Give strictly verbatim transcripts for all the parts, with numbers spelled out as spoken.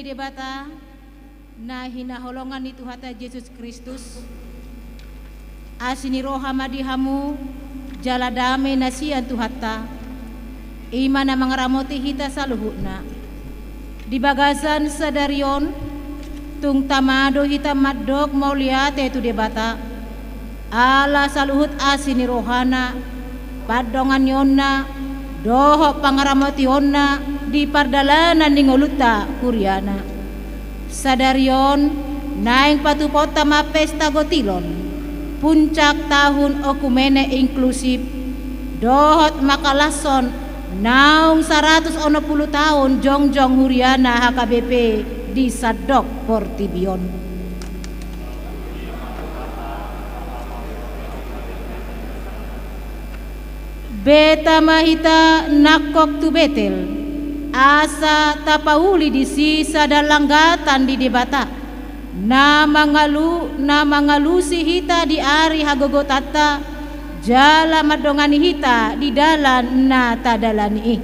Debata, na hinaholongan ni Tuhanta Jesus Kristus, asi ni roha ma di hamu, jala dame na sian Tuhanta, i ma na mangaramoti hita saluhutna. Di bagasan sadari on, tung tama do hita mandok mauliate tu Debata, ala saluhut asi ni rohana, pandonganionna, dohot pangaramotionna di pardalanan ni ngolunta huriana. Sadari on, naeng patupaonta ma pesta gotilon, puncak tahun okumene inklusif, dohot mangkalashon naung saratus onom pulu taon jongjong huriana H K B P di sandok portibi on. Beta ma hita nangkok tu Betel, asa tapauli disi sada langgatan di Debata, na mangalu-, na mangalusi hita di ari hagogotanta, jala mandongani hita di dalan na tadalani i.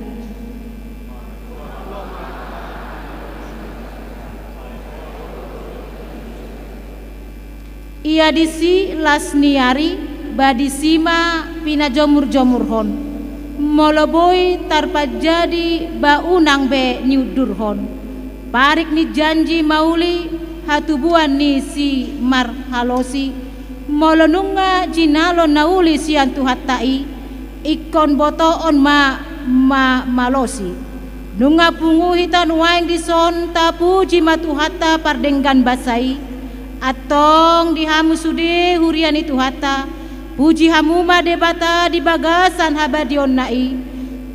Ia disi las ni ari, ba disi ma pinajomurjomurhon. Molo boi tarpanjadi, ba unang be niundurhon. Parik ni janji mauli, hatubuan ni simarhalosi. Molo nunga jinalo na uli sian Tuhanta i, ingkon botoon ma, ma-, malosi. Nunga pungu hita nuaeng dison, tapuji ma Tuhanta pardenggan basa i. Antong di hamu sude huria ni Tuhanta, puji hamu ma Debata di bagasan habadiaonna i.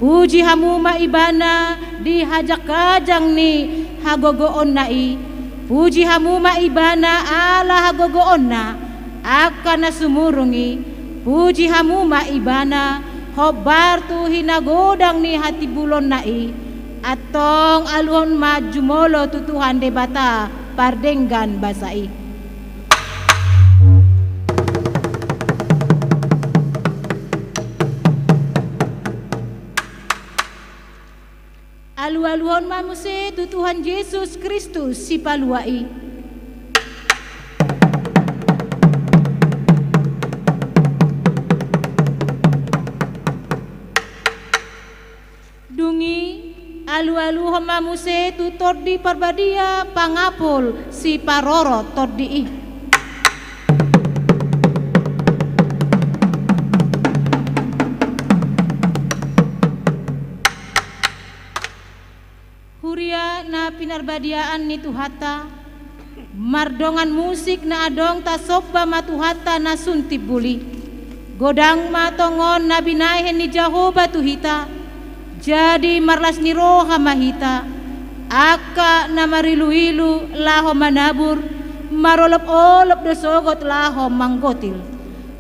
Puji hamu ma Ibana di hajangkajang ni hagogoonna i. Puji hamu ma Ibana ala hagogoonna angka na sumurung i. Puji hamu ma Ibana, hombar tu hinagodang ni hatimbulonna i. Antong aluhon ma jumolo tu Tuhan Debata pardenggan basa i. Alualuhon ma muse tu Tuhan Jesus Kristus Sipalua i. Dung i, alualuhon ma muse tu Tondi Parbadia Pangapul Siparorot tondi i. Huria na pinarbadiaan ni Tuhanta, mardongan musik na adong tasomba ma Tuhanta na sun timbul i. Godang ma tongon na binahen ni Jahowa tu hita, jadi marlas ni roha ma hita, angka na mariluilu laho manabur, marolopolop do sogot laho manggotil.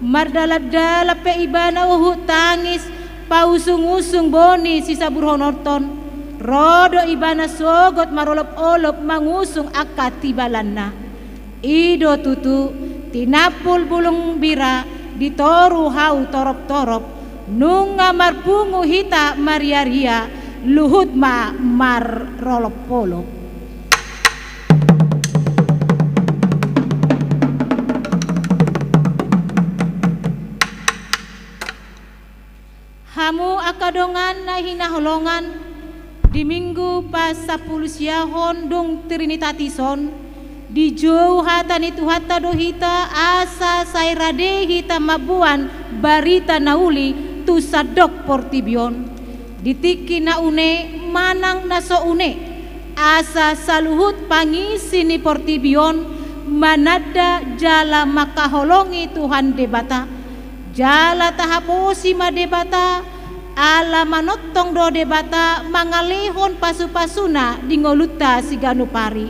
Mardalandalan pe ibana huhut tangis, pausungusung boni sisaburhononton, ro do ibana sogot marolopolop mangusung angka tibalanna. I do tutu, tinampul bulung bira, di toru hau toroptorop, nunga marpungu hita mariaria, luhut ma marolopolop. Hamu angka dongan na hinaholongan, di Minggu pasampulu siahon dung Trinitatis on, dijou hata ni Tuhanta do hita asa sai rade hita mamboan barita na uli tu sandok portibi on. Di tingki na une manang na so une, asa saluhut pangisi ni portibi on mananda jala mangkaholongi Tuhan Debata. Jala tahaposi ma Debata, ala manongtong do Debata mangalehon pasupasuna di ngolunta siganup ari.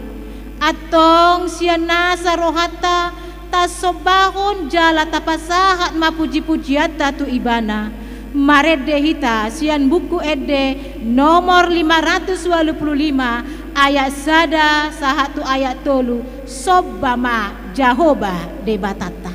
Antong sian nasa rohanta, tasombahon jala tapasahat ma pujipujianta tu Ibana. Marende hita sian Buku Ende nomor lima ratus ualu pulu lima, ayat sada sahat tu ayat tolu, Somba ma Jahowa Debatanta.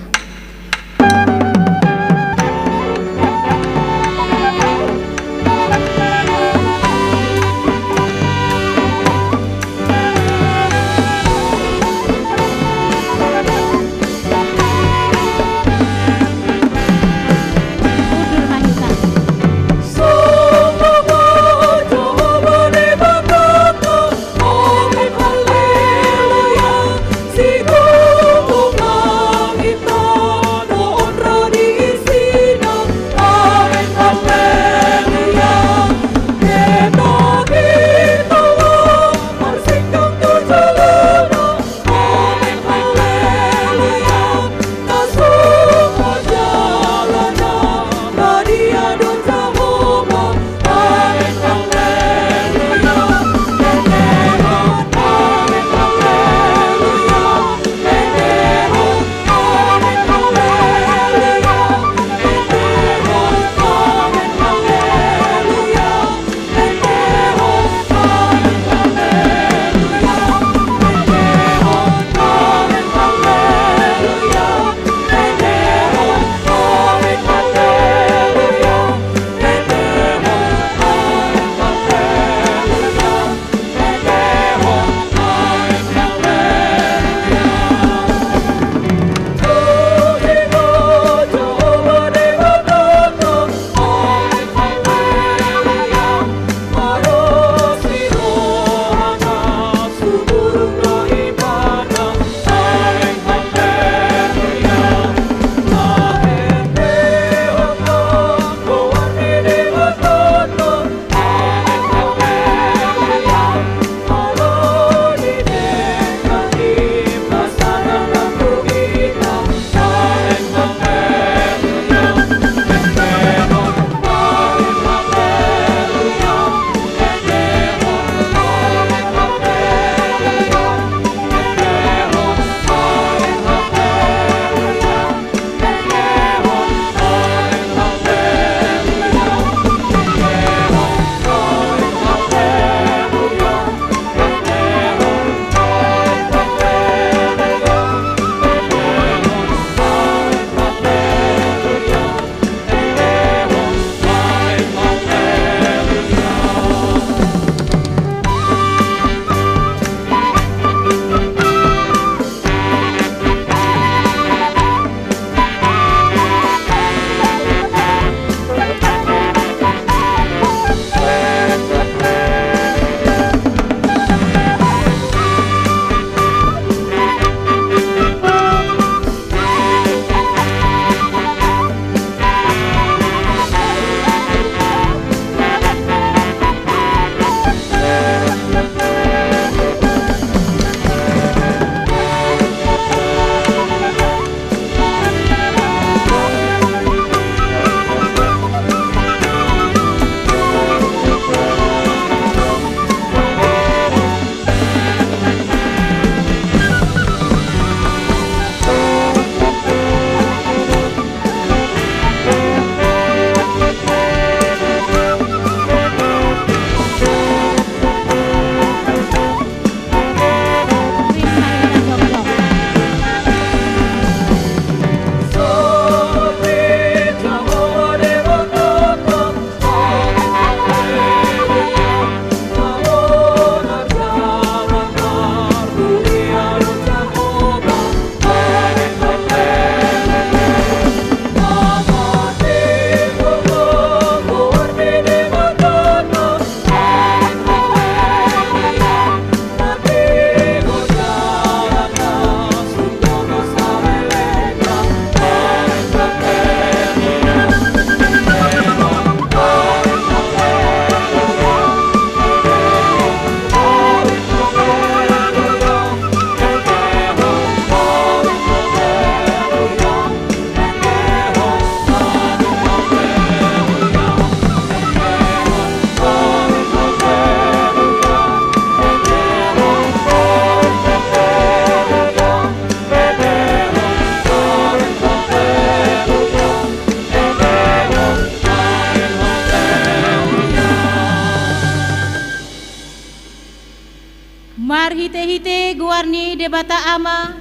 Goar ni Debata Ama,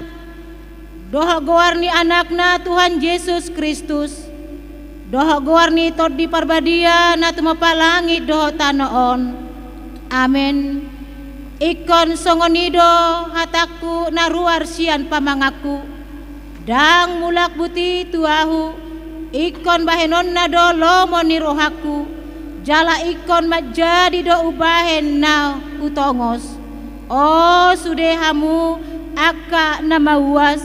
dohot goar ni Anakna Tuhan Jesus Kristus, dohot goar ni Tondi Parbadia na tumompa langit dohot tano on. Amen. Ingkon songon i do hatangku na ruar sian pamanganku. Ndang mulak buti tu ahu, ingkon bahenonna do lomo ni rohangku, jala ingkon manjadi do umbahen na hutongos. O sude hamu angka na mauas,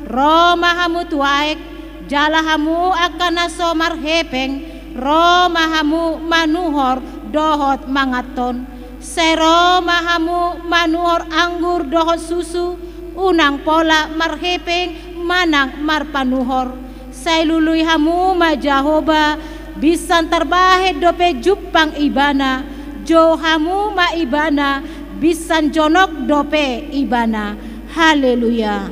ro ma hamu tu aek, jala hamu angka na so marhepeng, ro ma hamu manuhor dohot manganhon. Sai ro ma hamu manuhor anggur dohot susu, unang pola marhepeng manang marpanuhor. Sai lului hamu ma Jahowa, binsan tarbahen dope jumpang Ibana, jou hamu ma Ibana, binsan jonok dope Ibana. Haleluya.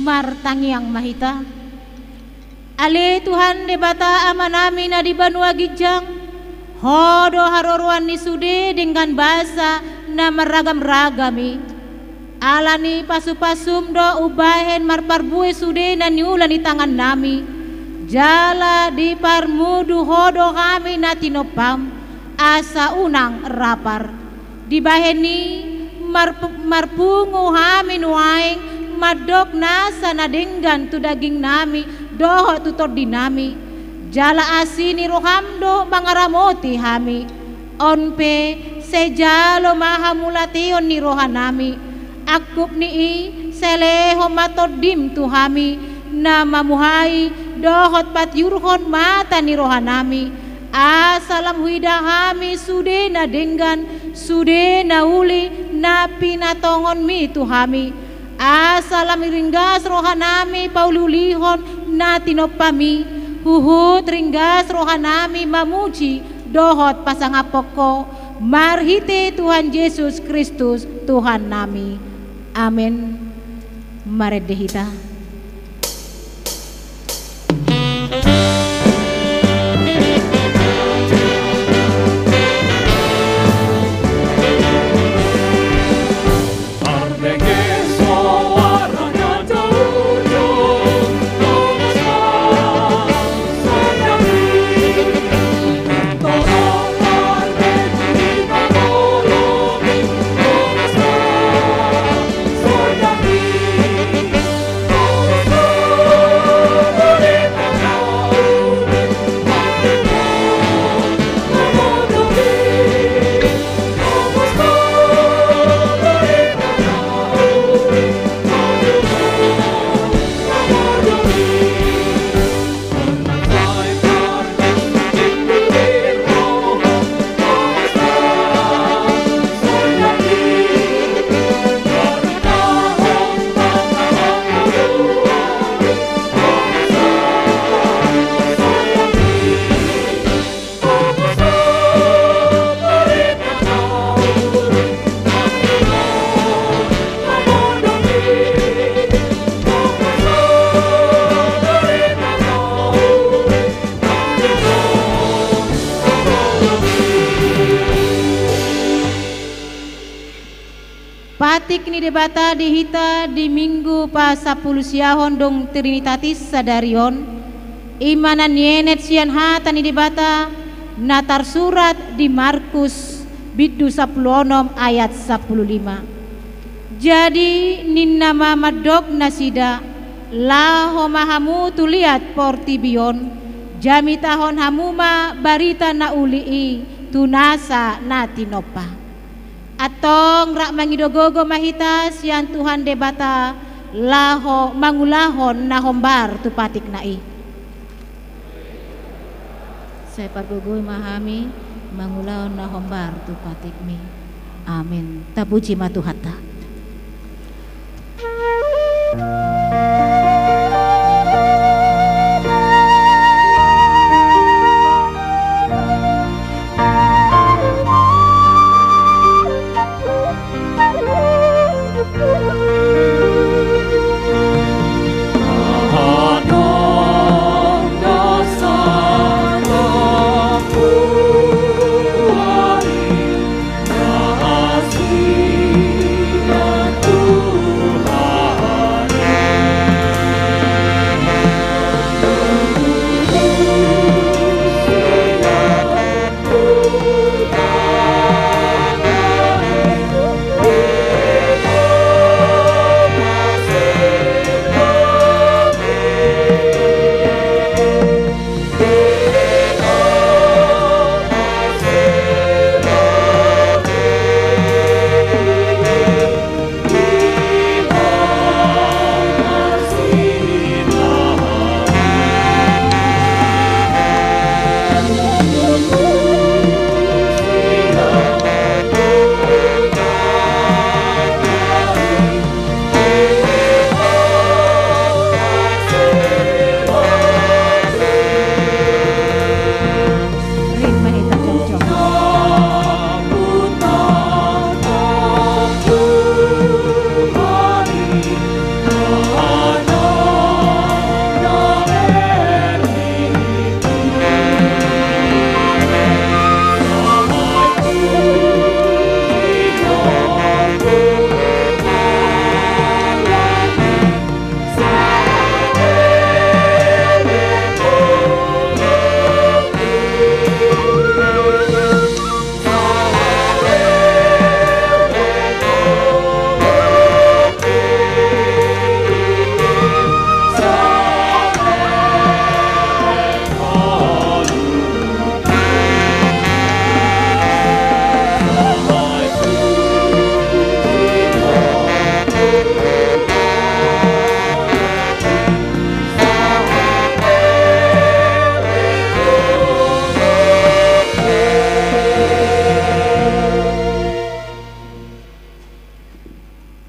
Martangiang ma hita. Ale Tuhan Debata Amanami na di banua ginjang, Ho do haroroan ni sude denggan basa na marragam-ragam i. Ala ni pasu-pasum do umbahen marparbue sude na niula ni tangannami. Jala diparmudu Ho do hami na tinompam, asa unang rapar. Dibahen i, marp-, marpungu hami nuaeng mandok nasa na denggan tu dagingnami dohot tu tondinami. Jala asi ni roham do mangaramoti hami. On pe, sai jalo ma hamulateon ni rohanami. Angkup ni i, sai lehon ma tondim tu hami, na mamuhai dohot patiurhon mata ni rohanami. Asa lam huida hami sude na denggan, sude na uli, na pinatongonmi tu hami. Asa lam ringgas rohanami pauliulihon na tinompami, huhut ringgas rohanami mamuji dohot pasangaphon Ho, marhite Tuhan Jesus Kristus Tuhannami. Amen. Marende hita. Patik ni Debata di hita di Minggu pasampulusiahon dung Trinitatis sadari on, i ma na nienet sian hata ni Debata na tarsurat di Markus bindu sampulu onom ayat sampulu lima. Jadi ninna ma mandok nasida, laho ma hamu tu liat portibi on, jamitahon hamu ma barita na uli i tu nasa na tinompa. Antong rap mangido gogo ma hita sian Tuhan Debata, laho mangulahon na hombar tu patikna i. Sai pargogoi ma hami mangulahon na hombar tu patikmi. Amin. Tapuji ma Tuhanta.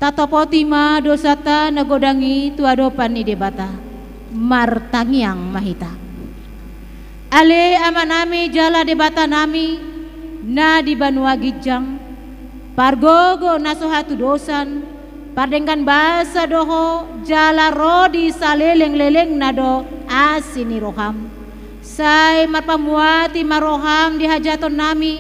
Tatopoti ma dosanta na godang i tu adopan ni Debata. Martangiang ma hita. Ale Amanami jala Debatanami na di banua ginjang, pargogo na so hatudosan, pardenggan basa do Ho jala ro di salelenglelengna do asi ni roham. Sai marpamuati ma roham di hajahatonnami,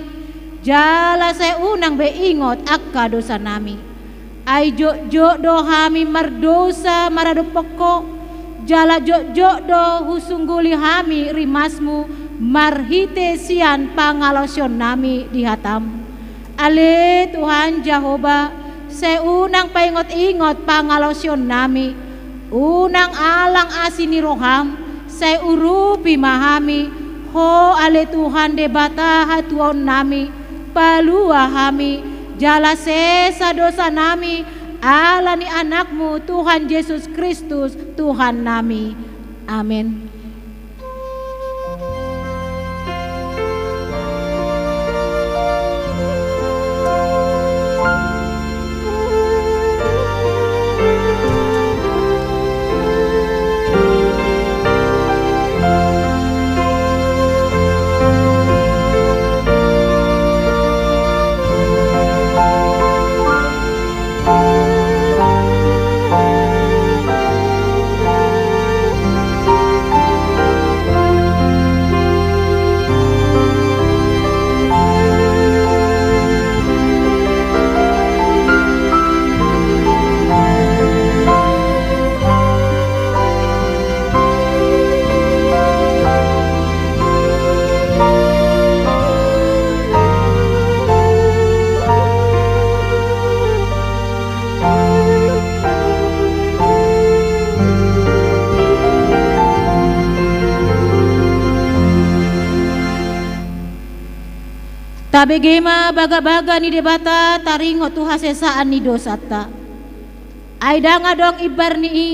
jala sai unang be ingot angka dosanami. Ai jotjot do hami mardosa maradophon Ho, jala jotjot do husungguli hami rimasmu marhite sian pangalaosionnami di hatam. Ale Tuhan Jahowa, sai unang paingotingot pangalaosionnami, unang alang asi ni roham, sai urupi ma hami. Ho ale Tuhan Debata hatuaonnami, palua hami, jala sesa dosanami, ala ni Anakmu Tuhan Jesus Kristus Tuhannami. Amen. Tabege ma bagabaga ni Debata taringot tu hasesaan ni dosanta. Ai ndang adong imbar ni i,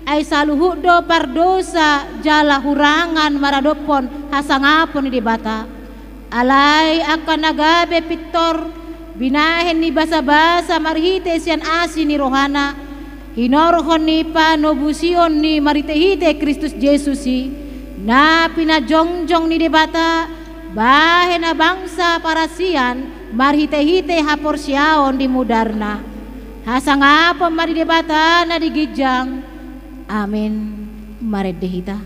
ai saluhut do pardosa jala hurangan maradophon hasangapon ni Debata. Alai angka na gabe pintor, binahen ni basabasa marhite sian asi ni rohana, hinorhon ni panobusion ni marhitehite Kristus Jesus i, na pinajongjong ni Debata, bahen na bangsa parasian marhitehite haporseaon di mudarna. Hasangapon ma di Debata na di ginjang. Amin. Marende hita.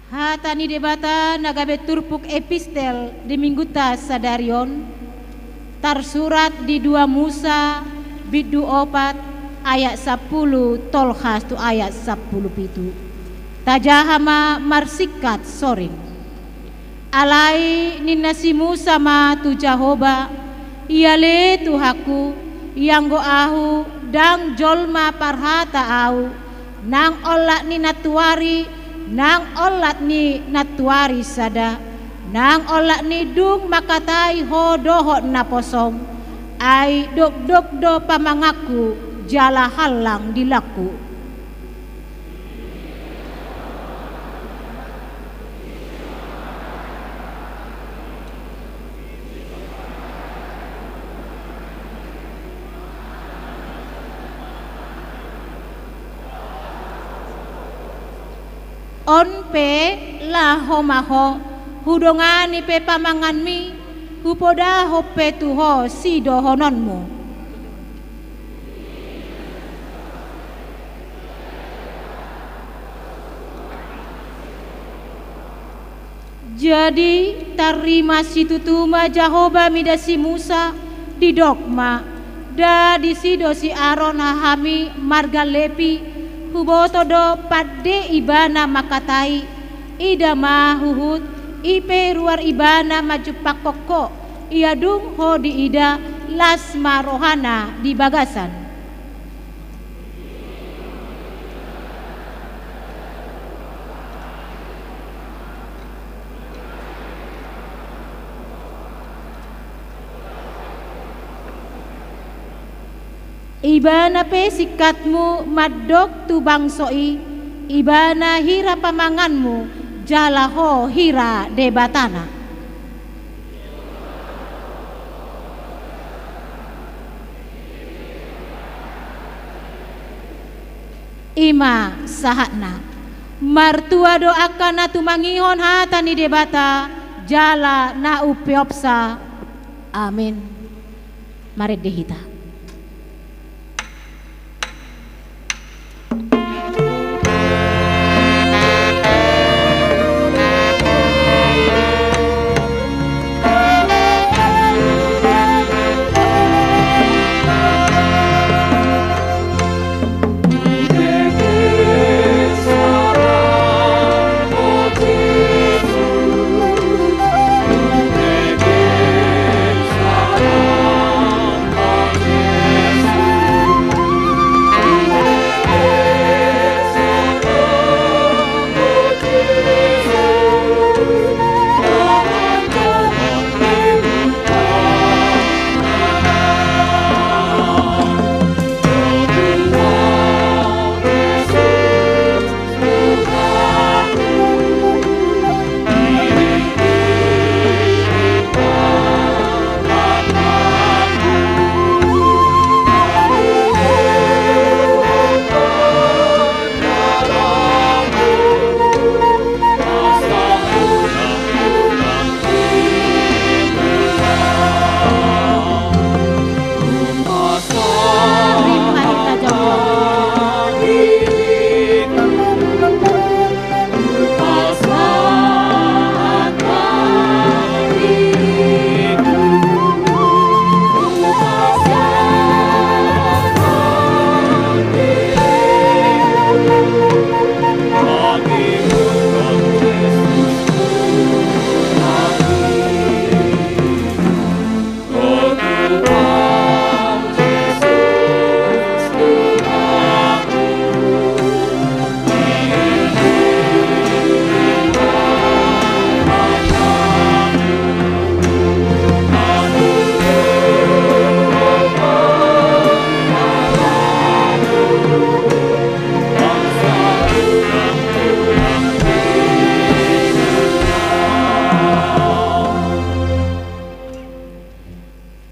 Hata ni Debata na gabe turpuk epistel di Minggunta sadari on, tarsurat di dua Musa, bindu opat, ayat sampulu tolhas tu ayat sampulu pitu. Tajaha ma marsingkat soring. Alai ninna si Musa ma tu Jahowa, Ia le Tuhanku, ianggo ahu ndang jolma parhata ahu, nang olat ni nantuari, nang olat ni nantuari sada, nang olat ni dung mangkatai Ho dohot naposom, ai dokdok do pamanganku jala hallang dilangku. On pe, laho ma ho, hudongani pe pamanganmi, hupodahon pe tu ho sidohononmu. Jadi, tarrima situtu ma Jahowa mida si Musa, didok ma, Nda disi do si Aron hahami marga Lepi, huboto do pande ibana mangkatai, ida ma huhut, i pe ruar ibana manjumpangkon ho, ia dung ho diida, las ma rohana di bagasan. Ibana pe singkatmu mandok tu bangso i, ibana hira pamanganmu, jala ho hira Debatana. I ma sahatna. Martua do angka na tumangihon hata ni Debata, jala na umpeopsa. Amin. Marende hita.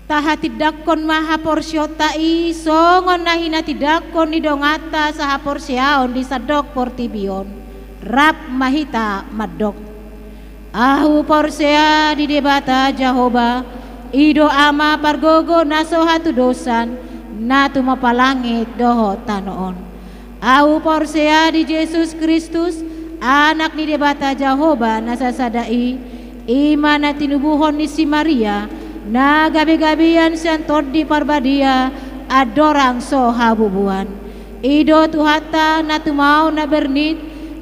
Tahatindangkon ma haporseaonta i songon na hinatindangkon ni donganta sahaporseaon di sandok portibi on. Rap ma hita mandok. Ahu porsea di Debata Jahowa, i do Ama pargogo na so hatudosan, na tumompa langit dohot tano on. Ahu porsea di Jesus Kristus, Anak ni Debata Jahowa na sasada i, i ma na tinubuhon ni si Maria, na gabegabean sian Tondi Parbadia, andorang so habubuan. I do Tuhanta na tumaon na bernit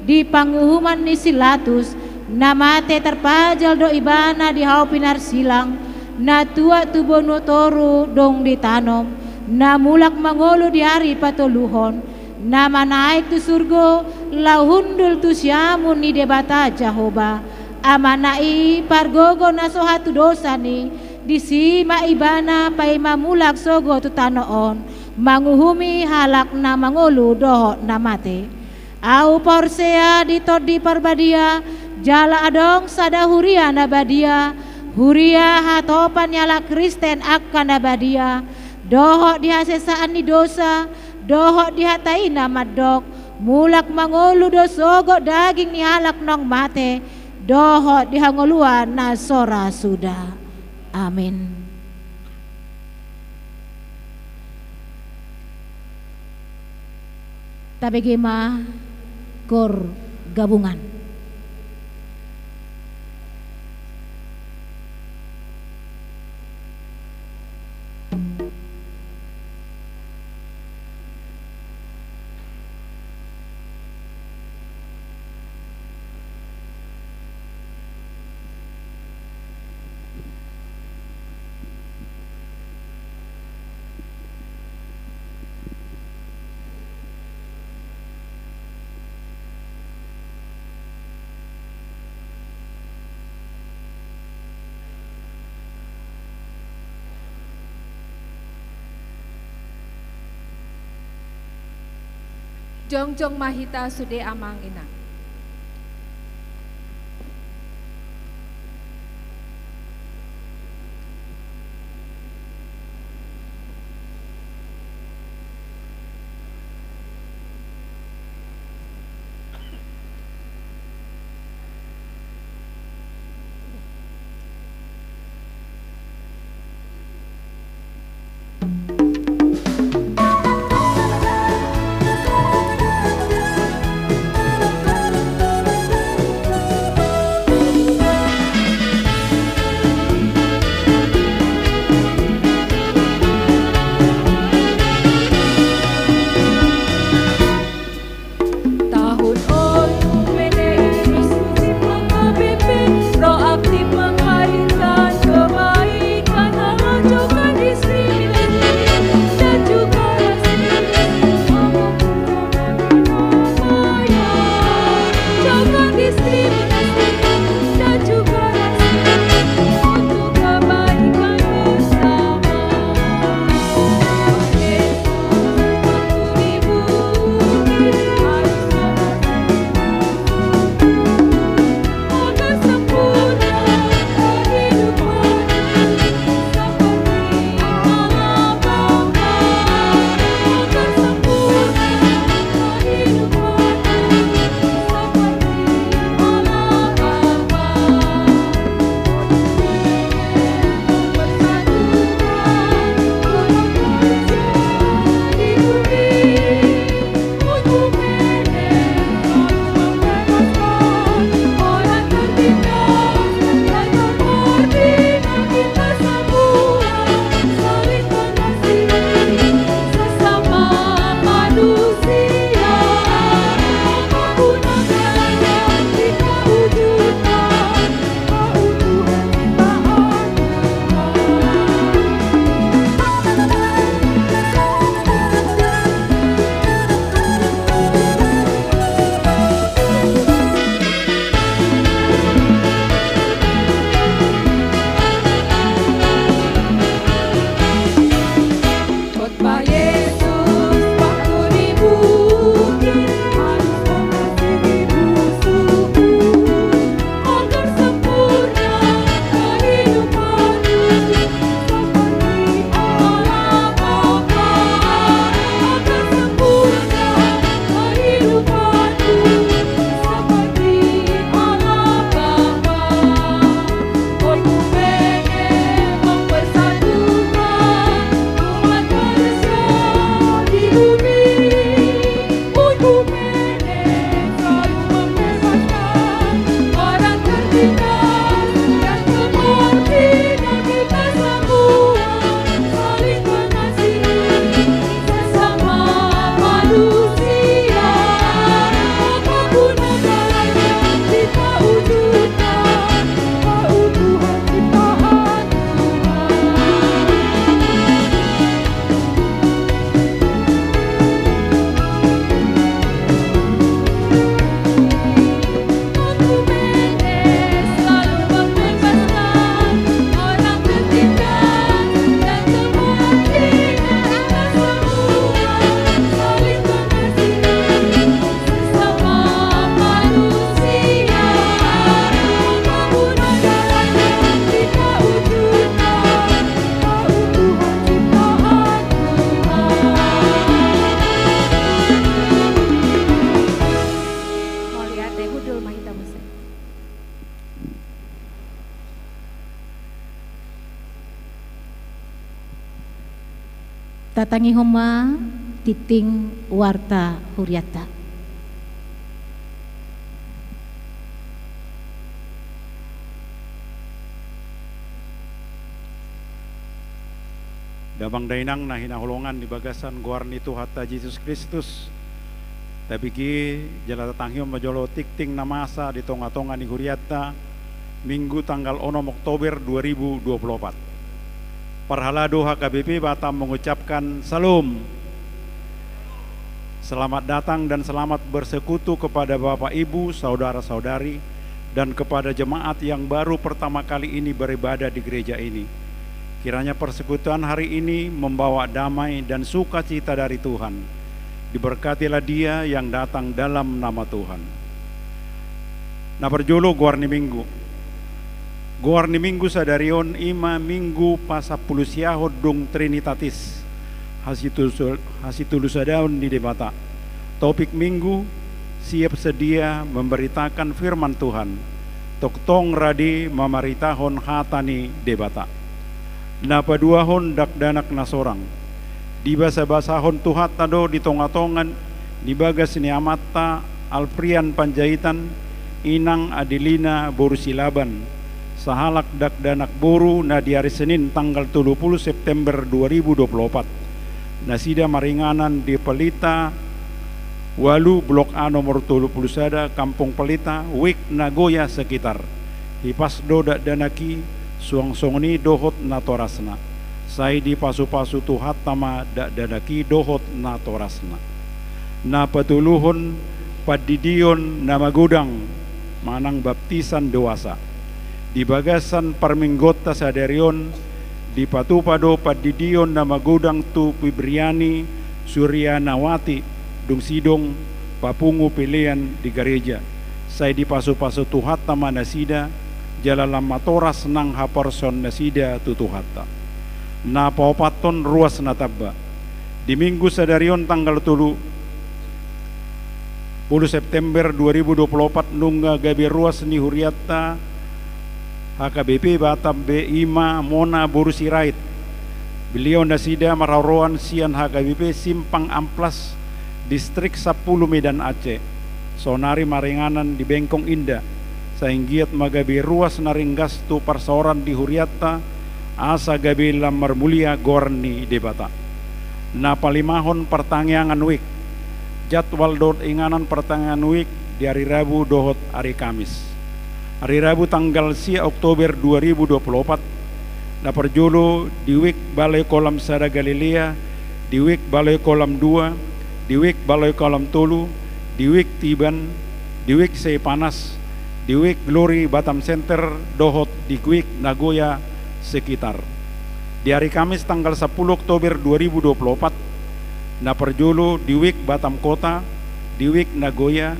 di panguhuman ni si Latus, na mate tarpajal do ibana di hau pinarsilang, na tuat tu banua toru dung ditanom, na mulak mangolu di ari patoluhon, na manaek tu surgo laho hundul tu siamun ni Debata Jahowa, Amana i pargogo na so hatudosan i, disi ma ibana paima mulak sogot tu tano on, manguhumi halak na mangolu dohot na mate. Ahu porsea di Tondi Parbadia, jala adong sada huria na badia, huria hatopan ni halak Kristen angka na badia, dohot di hasesaan ni dosa, dohot di hata i na mandok, mulak mangolu do sogot daging ni halak naung mate, dohot di hangoluan na so ra suda. Amin. Tabege ma Koor Gabungan. Jongjong ma hita sude amang inang. Tahun on, P D I Muslim H K B P proaktif menghadirkan kebaikan, menunjukkan diskriminasi dan juga rasisme. Jangan diskriminasi dan juga rasisme untuk kebaikan bersama. Tatangihon ma tingting warta hurianta. Damang dainang na hinaholongan di bagasan goar ni Tuhanta Jesus Kristus, tabege jala tatangihon ma jolo tingting na masa di tongatonga ni hurianta, Minggu tanggal onom Oktober dua ribu dua puluh opat. Parhalado H K B P Batam mengucapkan Salom. Selamat datang dan selamat bersekutu kepada Bapak, Ibu, saudara-saudari, dan kepada jemaat yang baru pertama kali ini beribadah di gereja ini. Kiranya persekutuan hari ini membawa damai dan sukacita dari Tuhan. Diberkatilah dia yang datang dalam nama Tuhan. Na parjolo, goar ni Minggu. Goar ni Minggu sadari on i ma Minggu pasampulusiahon dung Trinitatis, hasitulusa-, hasitulusadaon ni Debata. Topik Minggu: Siap sedia memberitakan firman Tuhan. Tongtong rade mamaritahon hata ni Debata. Na paduahon dakdanak na sorang. Dibasabasahon Tuhanta do di tongatonga ni bagas ni amanta Alprian Panjaitan, inang Adelina boru Silaban, sahalak dakdanak boru na di ari Senin tanggal tolu pulu September dua ribu dua pulu opat. Nasida maringanan di Pelita ualu, Blok A nomor tolu pulu sada, Kampung Pelita, Wijk Nagoya sekitar. Hipas do dakdanak i, suang songon i dohot natorasna. Sai dipasupasu Tuhanta ma dakdanak i dohot natorasna. Na patoluhon, pandidion na magodang manang baptisan dewasa. Di bagasan parmingguonta sadari on, dipatupa do pandidion na magodang tu Fibriani Surianawati, dung sidung papungu pelean di gareja. Sai dipasupasu Tuhanta ma nasida, jala lam matoras nang haporseaon nasida tu Tuhanta. Na paopathon, ruas na tamba. Di Minggu sadari on tanggal tolu pulu September dua ribu dua pulu opat nunga gabe ruas ni hurianta H K B P Batam be, i ma Mona boru Sirait. Beliau nasida marharoroan sian H K B P Simpang Amplas, Distrik sampulu, Medan Aceh. Saonari maringanan di Bengkong Indah, sai anggiat ma gabe ruas na ringgas tu parsaoran di hurianta, asa gabe lam marmulia goar ni Debata. Na palimahon, partangiangan Wijk. Jadwal dohot inganan partangiangan Wijk di ari Rabu dohot ari Kamis. Ari Rabu tanggal sia Oktober dua ribu dua pulu opat, na parjolo di Wijk Balai Kolam sada Galilea, di Wijk Balai Kolam dua, di Wijk Balai Kolam tolu, di Wijk Tiban, di Wijk Seipanas, di Wijk Glory Batam Center, dohot di Wijk Nagoya sekitar. Di ari Kamis tanggal sampulu Oktober dua ribu dua pulu opat, na parjolo di Wijk Batam Kota, di Wijk Nagoya,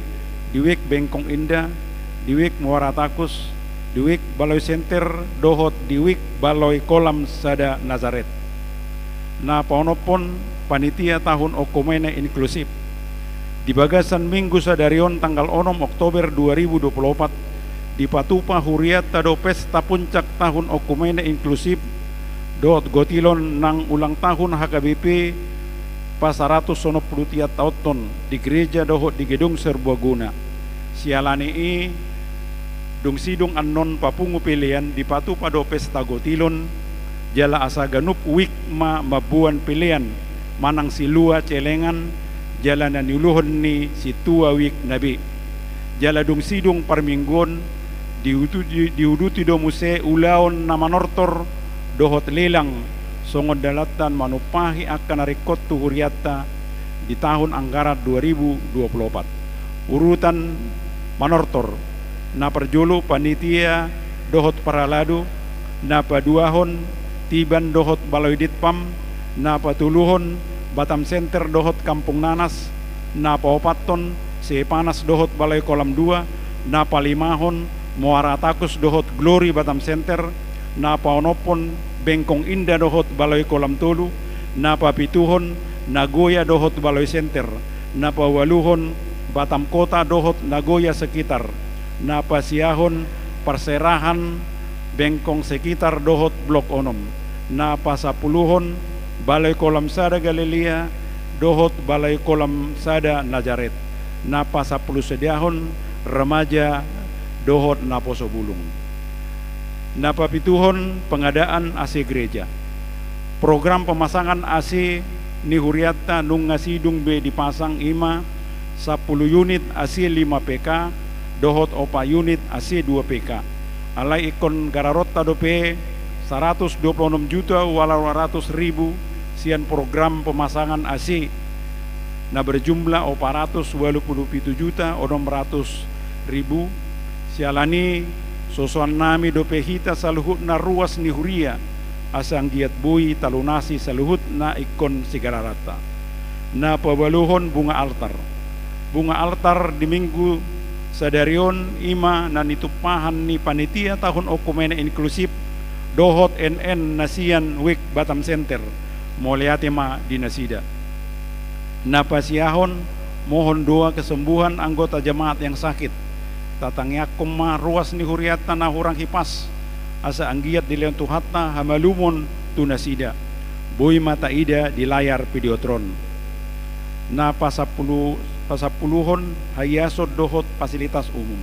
di Wijk Bengkong Indah, di Wijk Muara Takus, di Wijk Baloi Center, dohot di Wijk Baloi Kolam sada Nazaret. Na paonomhon, panitia tahun okumene inklusif. Di bagasan Minggu sadari on tanggal onom Oktober dua ribu dua pulu opat, dipatupa hurianta do pesta puncak tahun okumene inklusif dohot gotilon nang ulang tahun H K B P pasaratus onom pulu tiga taonhon di gereja dohot di gedung serbaguna. Siala ni i, dung sidung annon papungu pelean dipatupa do pesta gotilon, jala asa ganup Wijk ma mamboan pelean manang silua celengan, jala na niuluhon ni sintua Wijk na be. Jala dung sidung parmingguon, diutu-, di-, diuduti do muse ulaon na manortor dohot lelang, songon dalanta manumpahi angka na ringkot tu hurianta di tahun anggaran dua ribu dua pulu opat. Urutan manortor, na parjolo panitia dohot parhalado, na paduahon Tiban dohot Baloi Ditpam, na patoluhon Batam Center dohot Kampung Nanas, na paopathon Seipanas dohot Baloi Kolam dua, na palimahon Muara Takus dohot Glory Batam Center, na paonomhon Bengkong Indah dohot Baloi Kolam tolu, na papituhon Nagoya dohot Baloi Center, na paualuhon Batam Kota dohot Nagoya sekitar, na pasiahon parserahan Bengkong sekitar dohot Blok onom, na pasampuluhon Balai Kolam sada Galilea dohot Balai Kolam sada Nazaret, na pasampulu sadahon remaja dohot naposo bulung. Na papituhon pengadaan A C gereja. Program pemasangan A C ni hurianta nunga sidung be dipasang, i ma sampulu unit A C lima P K dohot opat unit A C dua P K. Alai ingkon gararonta dope saratus dua pulu onom juta ualu ratus ribu sian program pemasangan A C na berjumlah opat ratus ualu pulu pitu juta onom ratus ribu. Siala ni i, sosoannami dope hita saluhutna ruas ni huria, asa anggiat boi talunasi saluhutna ingkon sigalaranta. Na paualuhon bunga altar. Bunga altar di Minggu sadari on i ma na nitumpahan ni panitia tahun okumene inklusif dohot N N na sian Wijk Batam Center. Mauliate ma di nasida. Na pasiahon, mohon doa kesembuhan anggota jemaat yang sakit. Tatangiangkon ma ruas ni hurianta na hurang hipas, asa anggiat dilehon Tuhanta hamalumon tu nasida. Boi ma taida di layar Videotron. Na pasampulu, pasampuluhon, haiason dohot fasilitas umum.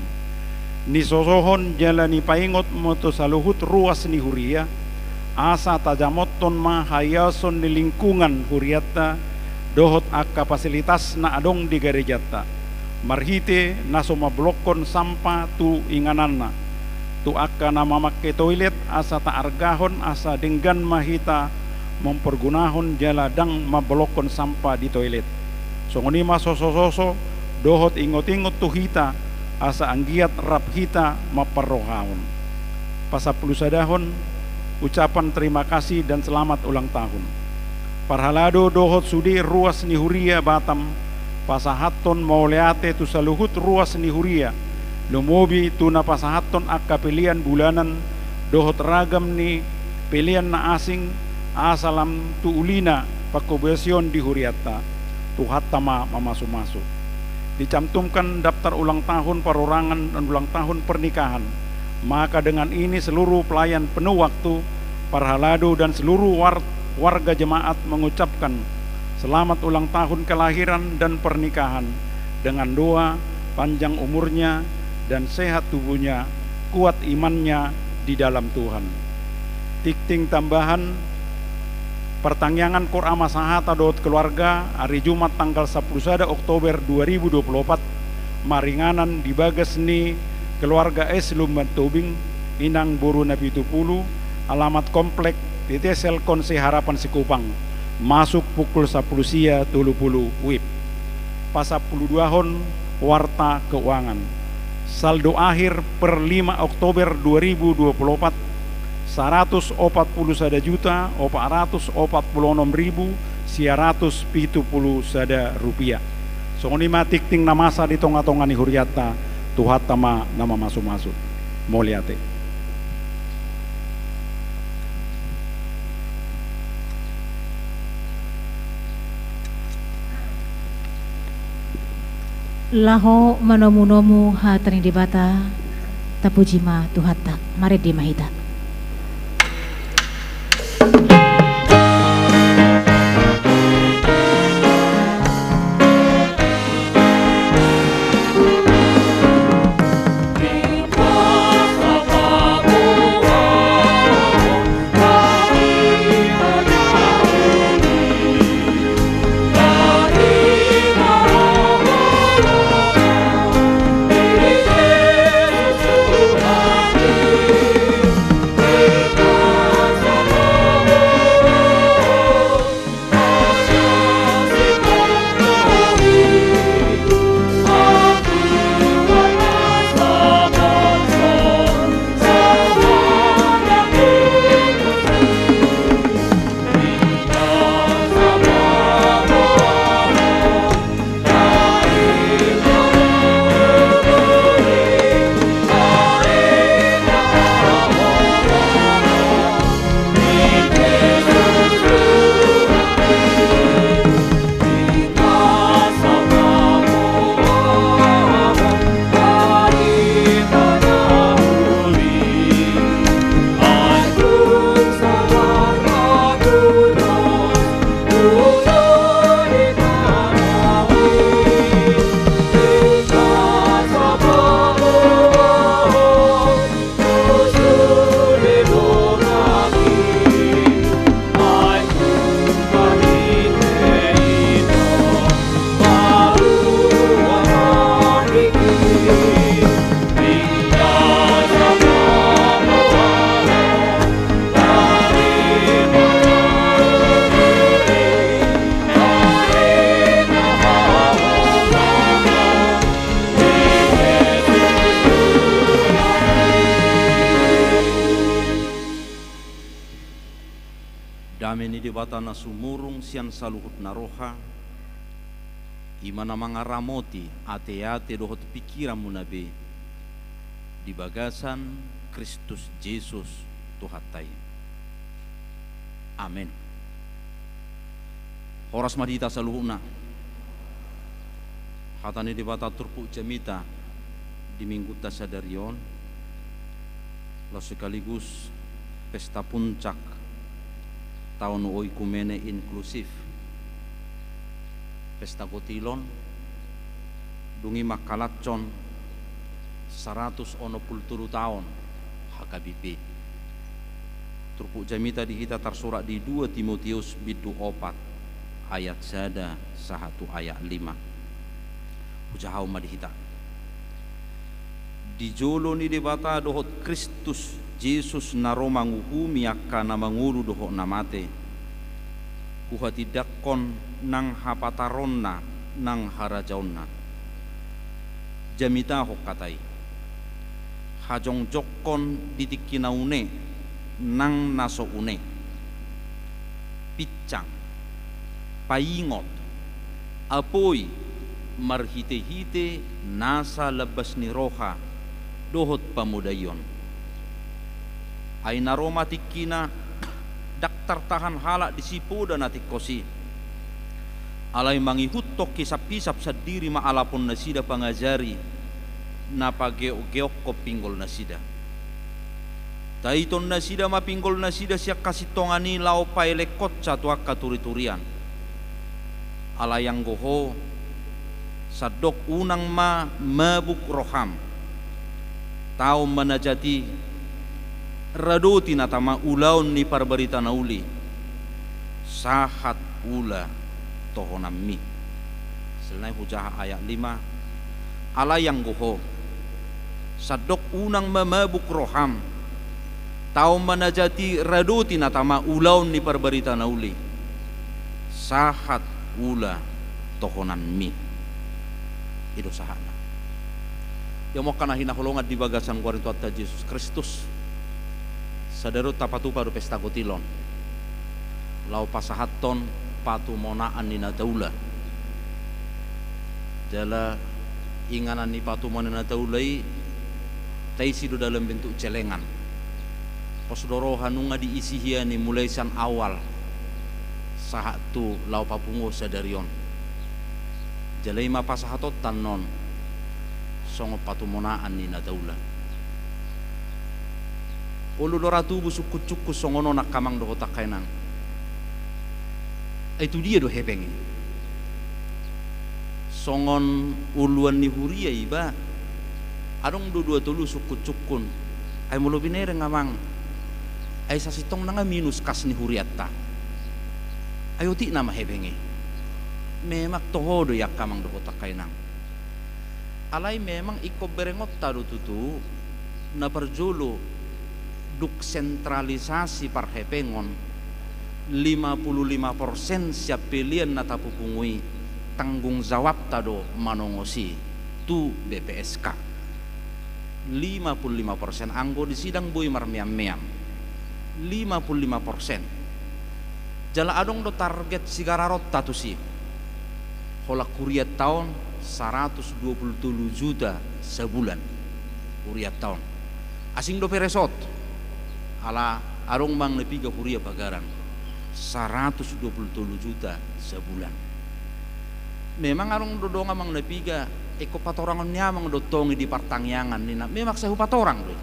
Nisosohon jala nipaingot ma tu saluhut ruas ni huria, asa tajamothon ma haiason ni lingkungan hurianta dohot angka fasilitas na adong di garejanta, marhite na so mambolongkon sampah tu ingananna, tu angka na mamangke toilet, asa taargahon asa denggan ma hita mampargunahon jala ndang mambolongkon sampah di toilet. Songon i ma sosososo dohot ingotingot tu hita, asa anggiat rap hita mamparrohahon. Pasampulusadahon, ucapan terima kasih dan selamat ulang tahun. Parhalado dohot sude ruas ni huria Batam, pasahathon mauliate tu saluhut ruas ni huria, lumobi tu na pasahathon angka pelean bulanan dohot ragam ni pelean na asing, asa lam tu ulina pangkobasion di hurianta. Tuhanta ma mamasumasu. Dicantumkan daftar ulang tahun perorangan dan ulang tahun pernikahan. Maka dengan ini seluruh pelayan penuh waktu, parhalado dan seluruh war-, warga jemaat mengucapkan selamat ulang tahun kelahiran dan pernikahan dengan doa panjang umurnya dan sehat tubuhnya, kuat imannya di dalam Tuhan. Tingting tambahan, partangiangan Koor Ama Sahata dohot keluarga, ari Jumat tanggal sampulu sada Oktober dua ribu dua pulu opat, maringanan di bagas ni keluarga S. Lumban Tobing, inang boru na pitu pulu, alamat Komplek T T Selkon Seharapan Sikupang, masuk pukul sampulu sia tolu pulu WIB. Pasampuluduahon, warta keuangan. Saldo akhir per lima Oktober dua ribu dua pulu opat, saratus opat pulu sada juta opat ratus opat pulu onom ribu sia ratus pitu pulu sada rupiah. Songon i ma tingting na masa di tongatonga ni hurianta, Tuhanta ma na mamasumasu. Mauliate. Laho manomunomu hata ni Debata, tapuji ma Tuhanta, marende ma hita. Dame ni Debata na sumurung sian saluhut na roha, i ma na mangaramoti ateate dohot pingkiranmuna be di bagasan Kristus Jesus Tuhanta i. Amen. Horas ma di hita saluhutna. Hata ni Debata turpuk jamita di minggunta sadari on, laos sekaligus pesta puncak Taon oikumene inklusif. Pesta Gotilon, dung i mangkalashon saratus onom pulu tolu taon H K B P. Turpuk jamita di hita tarsurat di dua Timoteus bindu opat ayat sada sahat tu ayat lima. Hujahahon ma di hita. Di jolo ni Debata dohot Kristus Jesus na ro manguhumi angka na mangolu dohot na mate, huhatindangkon nang hapataronna nang harajaonna. Jamitahon hata i. Hajongjongkon di tingki na une nang na so une. Pinsang, paingot, apoi marhitehite nasa lambas ni roha dohot pamodaion. Ai na ro ma tingkina, ndang tartahan halak disi poda na tingkos i. Alai mangihuthon hisaphisap sandiri ma alapon nasida pangajari na pageokgeokkon pinggol nasida. Taiton nasida ma pinggol nasida sian hasintongan i laho paelek hotsa tu angka turiturian. Alai anggo ho, sandok unang ma mabuk roham. Taon ma na jat i, radoti na tama ulaon ni parbarita na uli, sahat ula tohonanmi. Silnai hujaha ayat lima. Alai anggo ho, sandok unang ma mabuk roham. Taon ma na jat i, radoti na tama ulaon ni parbarita na uli, sahat ula tohonanmi. I do sahatna. Ia mongka na hinaholongan di bagasan goar ni Tuhanta Jesus Kristus, sadari on tapatupa do Pesta Gotilon laho pasahathon patumonaan ni na taula. Jala inganan ni patumonaan ni na taula i taisi do dalam bentuk celengan. Pos do roha nunga diisi hian i mulai sian awal sahat tu laho papungu sadari on. Jala i ma pasahatonta annon songon patumonaan ni na taula. Olo do ra tubu sungkunsungkun songon on angka amang dohot angka inang. Ai tu dia do hepeng i? Songon uluan ni huria iba, adong do dua tolu sungkunsungkun. Ai molo binereng amang, ai sasintongna nga minus kas ni hurianta. Ai otik nama hepeng i? Memang toho do i angka amang dohot angka inang. Alai memang ingkon berengonta do tutu, na parjolo, dung sentralisasi parhepengon, lima puluh lima persen sian pelean na tapupungu i tanggung jawabta do manongosi tu B P S K. Lima puluh lima persen, anggo disi ndang boi marmeammeam. Lima puluh lima persen. Jala adong do target sigararonta tusi. Holan hurianta on saratus dua puluh tolu juta sabulan. Hurianta on. Asing dope resort. Ala adong amang na piga huria pagaran. Saratus dua puluh tolu juta sabulan. Memang adong do dongan amang na piga, ingkon patorangon ni amang do tong i di partangiangan ninna, memang sai hupatorang do i.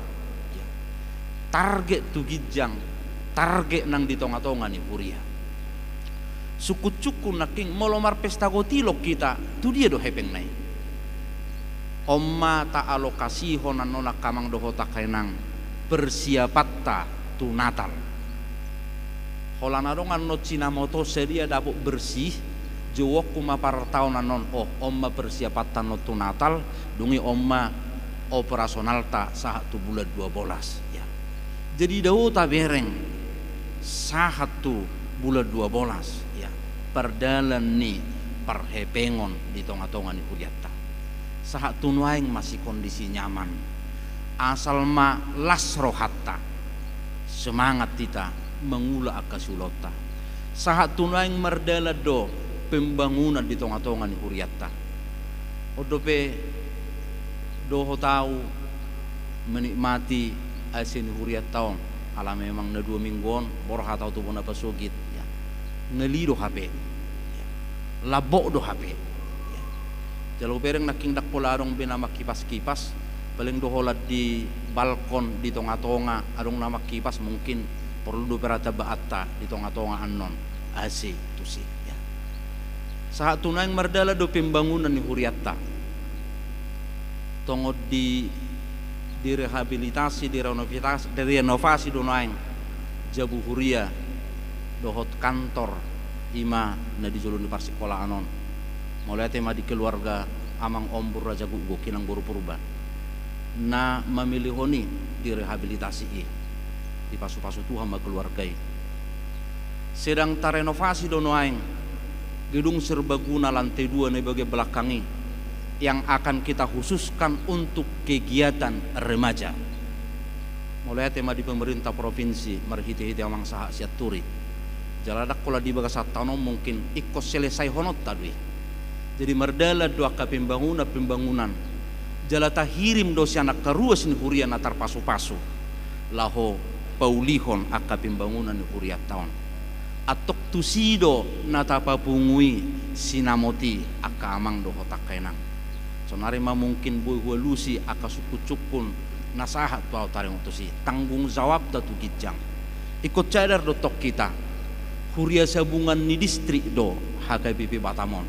Target tu ginjang, target nang di tongatonga ni huria. Sungkunsungkun nangkin, molo marpesta gotilon hita, tu dia do hepengna i? On ma taalokasihon annon angka amang dohot angka inang persiapanta tu Natal. Holan adong annon sinamoto sadia dapot bersih, jouonku ma partaon annon, oh, on ma persiapanta annon tu Natal, dung i on ma operasionalta sahat tu bulan dua bolas, ya. Jadi dao tabereng sahat tu bulan dua bolas, ya, pardalan ni parhepengon di tongatonga ni hurianta. Sahat tu nuaeng ma sikondisi nyaman. Asal ma las rohanta, semangat hita mangula angka siulaonta. Sahat tu nuaeng mardalan do pembangunan di tongatonga ni hurianta. On dope dohot au menikmati A C ni hurianta on, ala memang na dua minggu on borhat au tu bona pasogit, ya. Ngeli do hape, ya. Lambok do hape, ya. Jala hubereng nangkin ndang pola adong be na mangkipaskipas, paling do holan di balkon di tongatonga adong na mangkipas, mungkin Porlu dope rata baanta di tonga-tonga annon, asi tusi, ya. Sahat tu nuaeng mardalan do pembangunan ni hurianta. Tongon di, direhabilitasi, direnovitasi, direnovasi do nuaeng jabu huria dohot kantor, i ma na di jolo ni parsikolaan on. Mauliate ma di keluarga Amang Ombur Raja Gukguk, Inang Boru Purba, na mamilihon i direhabilitasi i. Dipasu-pasu Tuhan ma keluarga i. Sedang tarenovasi do nuaeng gedung serbaguna lantai dua na di bagian belakang i, yang akan kita khususkan untuk kegiatan remaja. Mauliate ma di pemerintah provinsi marhite-hite Amang Sahat Sianturi. Jala ndang holan di bagasan taon on, mungkin ingkon selesaihononta do i. Jadi mardalan do angka pembangunan-pembangunan. Jala tahirim do sian angka ruas ni huria na tarpasu-pasu laho paulihon angka pembangunan ni hurianta on. Antong tusi do na tapapungu i, sinamot i, angka amang dohot angka inang. Saonari ma mungkin boi hualusi angka sungkun-sungkun na sahat tu ahu taringot tusi. Tanggung jawabta tu ginjang. Ingkon sadar do tong hita, huria sabungan ni distrik do H K B P Batam on.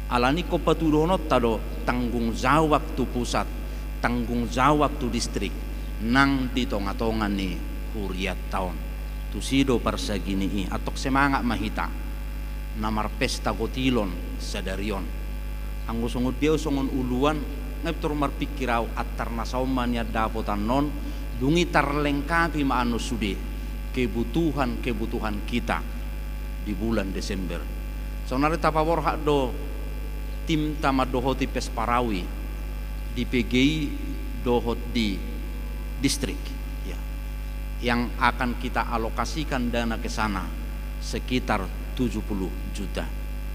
Alani ingkon patuduhononta do tanggung jawab tu pusat, tanggung jawab tu distrik, nang di tonga-tonga ni hurianta on. Tusi do parsagini i, antong semangat ma hita na marpesta gotilon sadari on. Anggo songon dia songon uluan, nunga pintor marpingkir ahu, antar na saon ma nian dapotan on, dung i tarlengkapi ma annon sude kebutuhan-kebutuhan kita di bulan Desember. Saonari tapaborhat do timta mandohoti pes Parawi di P G I dohot di distrik, ya, yang akan kita alokasikan dana ke sana sekitar tujuh puluh juta.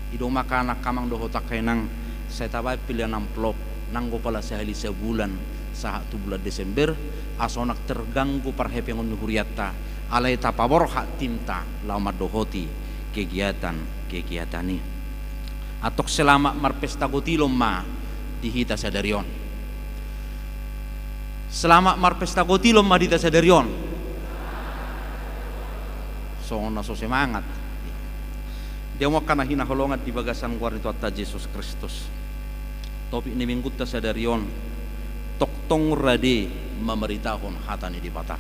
I do maka angka amang dohot angka inang, sai tabaen pilihan amplop, nanggo pala sahali sabulan sahat tu bulan Desember, asa unang terganggu parhepengon ni hurianta, alai tapaborhat timta laho mandohoti kegiatan-kegiatan i. Antong selamat marpesta gotilon ma di hita sadari on. Selamat marpesta gotilon ma di hita sadari on. Songon na so semangat. Di hamu angka na hinaholongan di bagasan goar ni Tuhanta Jesus Kristus. Topik ni minggunta sadari on, tongtong rade mamaritahon hata ni Debata.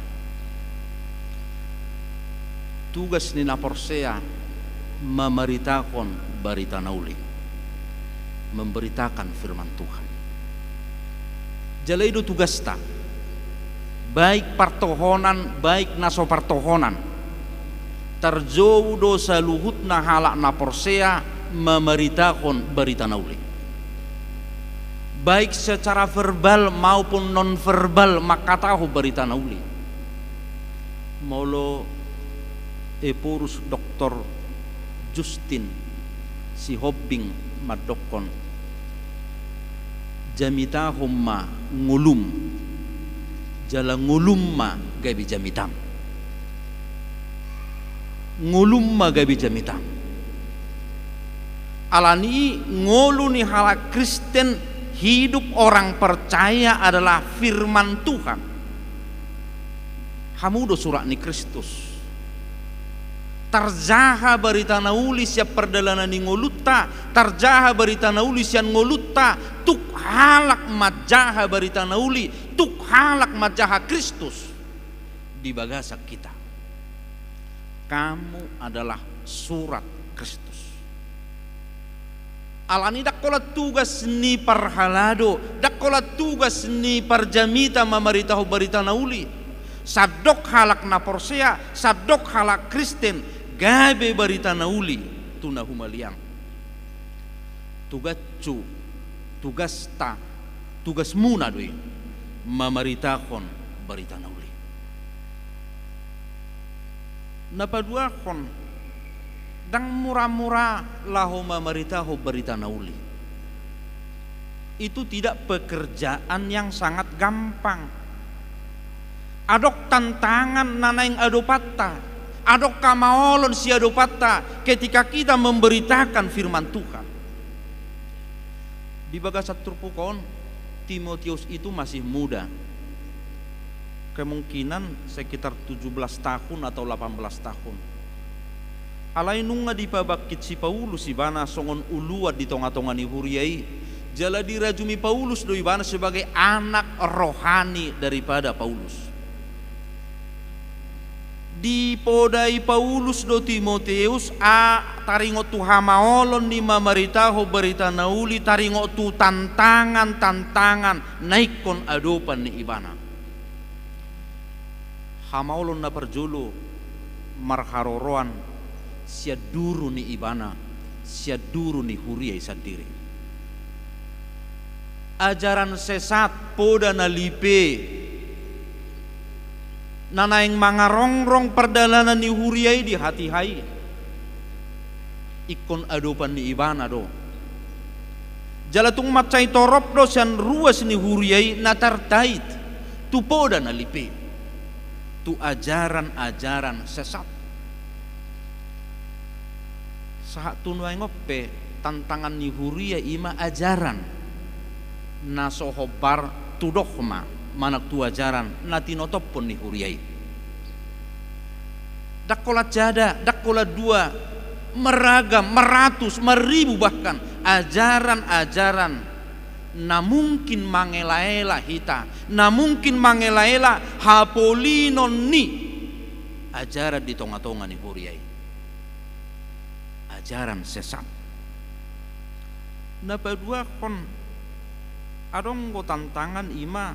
Tugas ni na porsea mamaritahon barita na uli, memberitakan firman Tuhan. Jala i do tugasta, baik partohonan, baik na so partohonan. Tarjou do saluhutna halak na porsea mamaritahon barita na uli. Baik secara verbal maupun non verbal mangkatahon barita na uli. Molo Ephorus Doktor Justin Sihombing mandokkon, jamitahon ma ngolum, jala ngolum ma gabe jamitam. Ngolum ma gabe jamitam. Alani i ngolu ni halak Kristen, hidup orang percaya adalah firman Tuhan. Hamu do surat ni Kristus. Tarjaha barita na uli sian pardalanan ni ngolunta, tarjaha barita na uli sian ngolunta, tuk halak manjaha barita na uli, tuk halak manjaha Kristus di bagasan hita. Kamu adalah surat Kristus. Alani i ndang holan tugas ni parhalado, ndang holan tugas ni parjamita mamaritahon barita na uli. Sandok halak na porsea, sandok halak Kristen, gabe barita na uli tu na humaliang. Tugashu, tugasta, tugasmuna do i mamaritahon barita na uli. Na paduahon, ndang mura-mura laho mamaritahon barita na uli. Itu tidak pekerjaan yang sangat gampang. Adong tantangan na naeng adopanta, adong hamaolon siadopanta ketika kita memberitakan firman Tuhan. Di bagasan turpuk on, Timotius itu masih muda. Kemungkinan sekitar tujuh belas tahun atau delapan belas tahun. Alai nunga dipabangkit si Paulus ibana songon uluan di tonga-tonga ni huria i, jala dirajumi Paulus do ibana sebagai anak rohani daripada Paulus. Dipodai Paulus do Timoteus, a, taringot tu hamaolon ni mamaritahon barita na uli, taringot tu tantangan-tantangan na ingkon adopan ni ibana. Hamaolon na parjolo marharoroan sian duru ni ibana, sian duru ni huria i sandiri. Ajaran sesat, poda na lipe, na naeng mangarongrong pardalanan ni huria i di hatiha i, ingkon adopan ni ibana do. Jala tung mansai torop do sian ruas ni huria i na tartait tu poda na lipe, tu ajaran-ajaran sesat. Sahat tu nuaeng on pe tantangan ni huria i ma ajaran na so hombar tu dogma manang tu ajaran na tinotophon ni huria i. Ndang holan sada, ndang holan dua, marragam, marratus, marribu bahkan ajaran-ajaran na mungkin mangela-ela hita, na mungkin mangela-ela hapolinon ni ajaran di tonga-tonga ni huria i. Ajaran sesat. Na paduahon, adong do tantangan i ma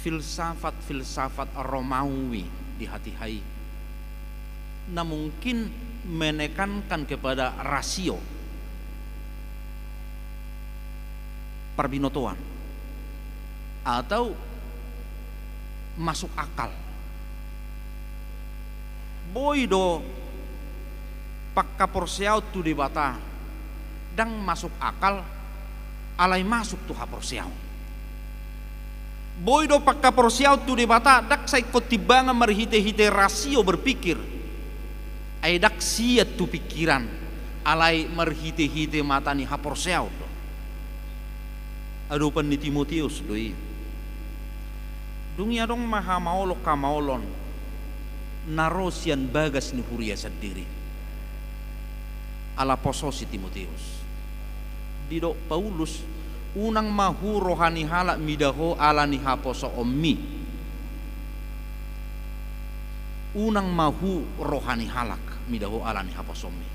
filsafat-filsafat Romawi di hatiha i, na mungkin menekankan kepada rasio, parbinotoan, atau masuk akal. Boi do panghaporseaon tu Debata ndang masuk akal, alai masuk tu haporseaon. Boi do panghaporseaon tu Debata ndang sai ingkon timbangan marhite-hite rasio berpikir, ai ndang sian tu pikiran, alai marhite-hite mata ni haporseaon do. Adopan ni Timoteus do i. Dung i adong ma hamaolon-hamaolon na ro sian bagas ni huria sandiri. Ala poso si Timoteus. Didok Paulus, unang ma hu roha ni halak mida ho ala ni haposoonmi. Unang ma hu roha ni halak mida ho ala ni haposoonmi.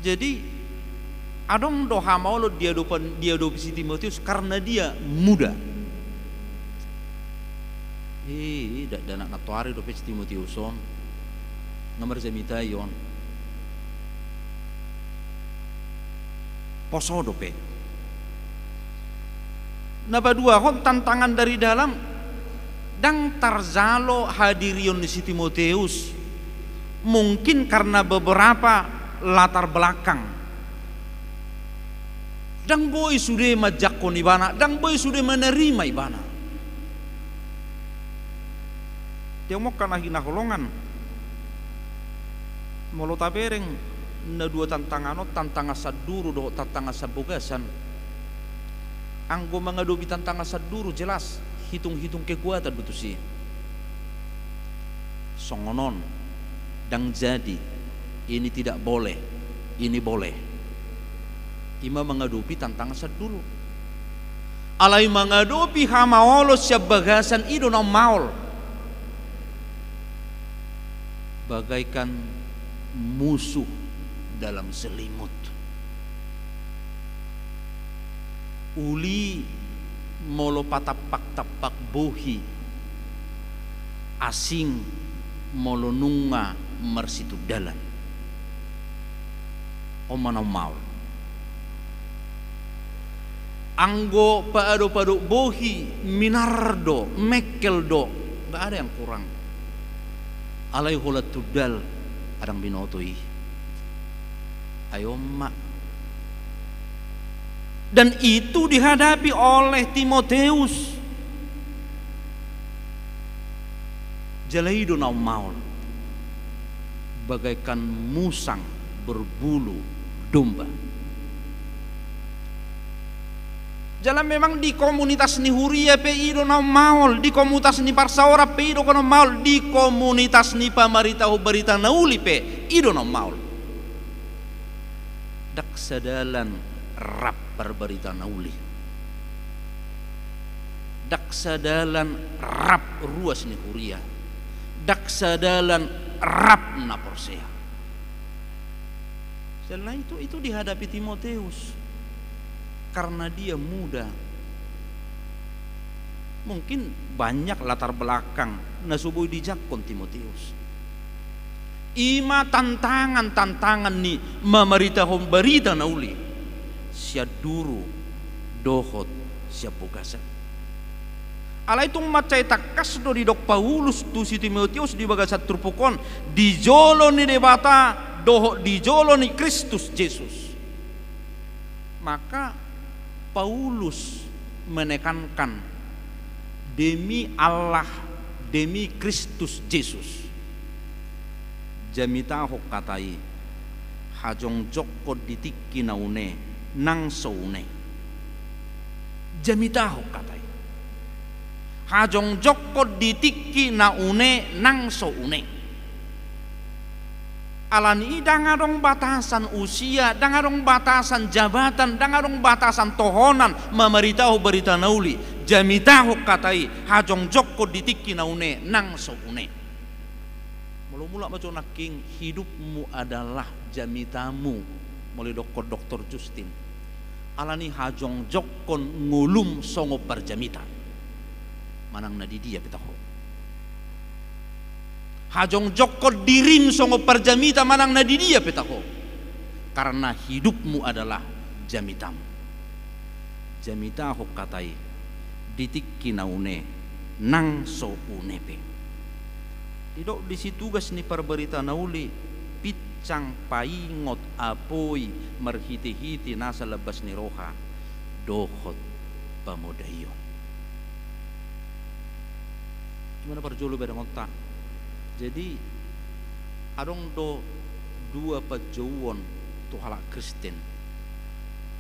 Jadi, adong do hamaolon diadopan, diadopi si Timoteus karena dia muda. Eh, da-, dakdanak na toari dope si Timoteus on. Nga marjamita i on. Poso dope. Na paduahon, tantangan dari dalam, ndang tarjalo hadirion ni si Timoteus, mungkin karena beberapa latar belakang. Ndang boi sude manjangkon ibana, ndang boi sude menerima ibana. Dia mokka na hinaholongan. Molo tabereng na dua tantangan on, tantangan sanduru dohot tantangan sambagasan. Anggo mangadopi tantangan sanduru, jelas hitung-hitung kekuatan do tusi. Songon on, ndang jadi, ini tidak boleh, ini boleh. I ma mangadopi tantangan sanduru. Alai mangadopi hamaolon sian bagasan, i do naung maol. Bagaikan musuh dalam selimut. Uli molo patampak-tampak bohi, asing molo nunga marsitundalan. On ma naung maol. Anggo paadop-adop bohi, minar do, mengkel do, nggak ada yang kurang. Alai holan tundal, ndang binoto i. Ai on ma. Dan itu dihadapi oleh Timoteus. Jala i do naung maol, bagaikan musang berbulu domba. Jala memang di komunitas ni huria pe i do na ummaol, di komunitas ni parsaoran pe i do na ummaol, di komunitas ni pamaritahon barita na uli pe i do na ummaol. Ndang sadalan rap parbarita na uli. Ndang sadalan rap ruas ni huria. Ndang sadalan rap na porsea. Selain itu, itu dihadapi Timoteus karena dia muda. Mungkin banyak latar belakang na so boi dijangkon Timoteus. I ma tantangan-tantangan ni mamaritahon barita na uli sian duru dohot sian bagasan. Alai tung mansai tangkas do didok Paulus tu si Timoteus di bagasan turpuk on, di jolo ni Debata dohot di jolo ni Kristus Jesus. Maka Paulus menekankan, demi Allah, demi Kristus Jesus, jamitahon hata i, hajongjongkon di tingki na une nang so une. Jamitahon hata i, hajongjongkon di tingki na une nang so une. Alani i ndang adong batasan usia, ndang adong batasan jabatan, ndang adong batasan tohonan mamaritahon barita na uli. Jamitahon hata i, hajongjongkon di tingki na une nang so une. Molo mulak ma jo nangkin, hidupmu adalah jamitamu, molo didokkon Doktor Justin. Alani hajongjongkon ngolum songon parjamita manang na di dia pe taho. Hajongjongkon dirim songon parjamita manang na di dia pe taho. Karena hidupmu adalah jamitamu. Jamitahon hata i di tingki na une nang so une pe. Didok disi tugas ni parbarita na uli, pinsang paingot apoi marhitehite nasa lambas ni roha dohot pamodaion. I ma na parjolo berengonta. Jadi adong do dua panjouon tu halak Kristen.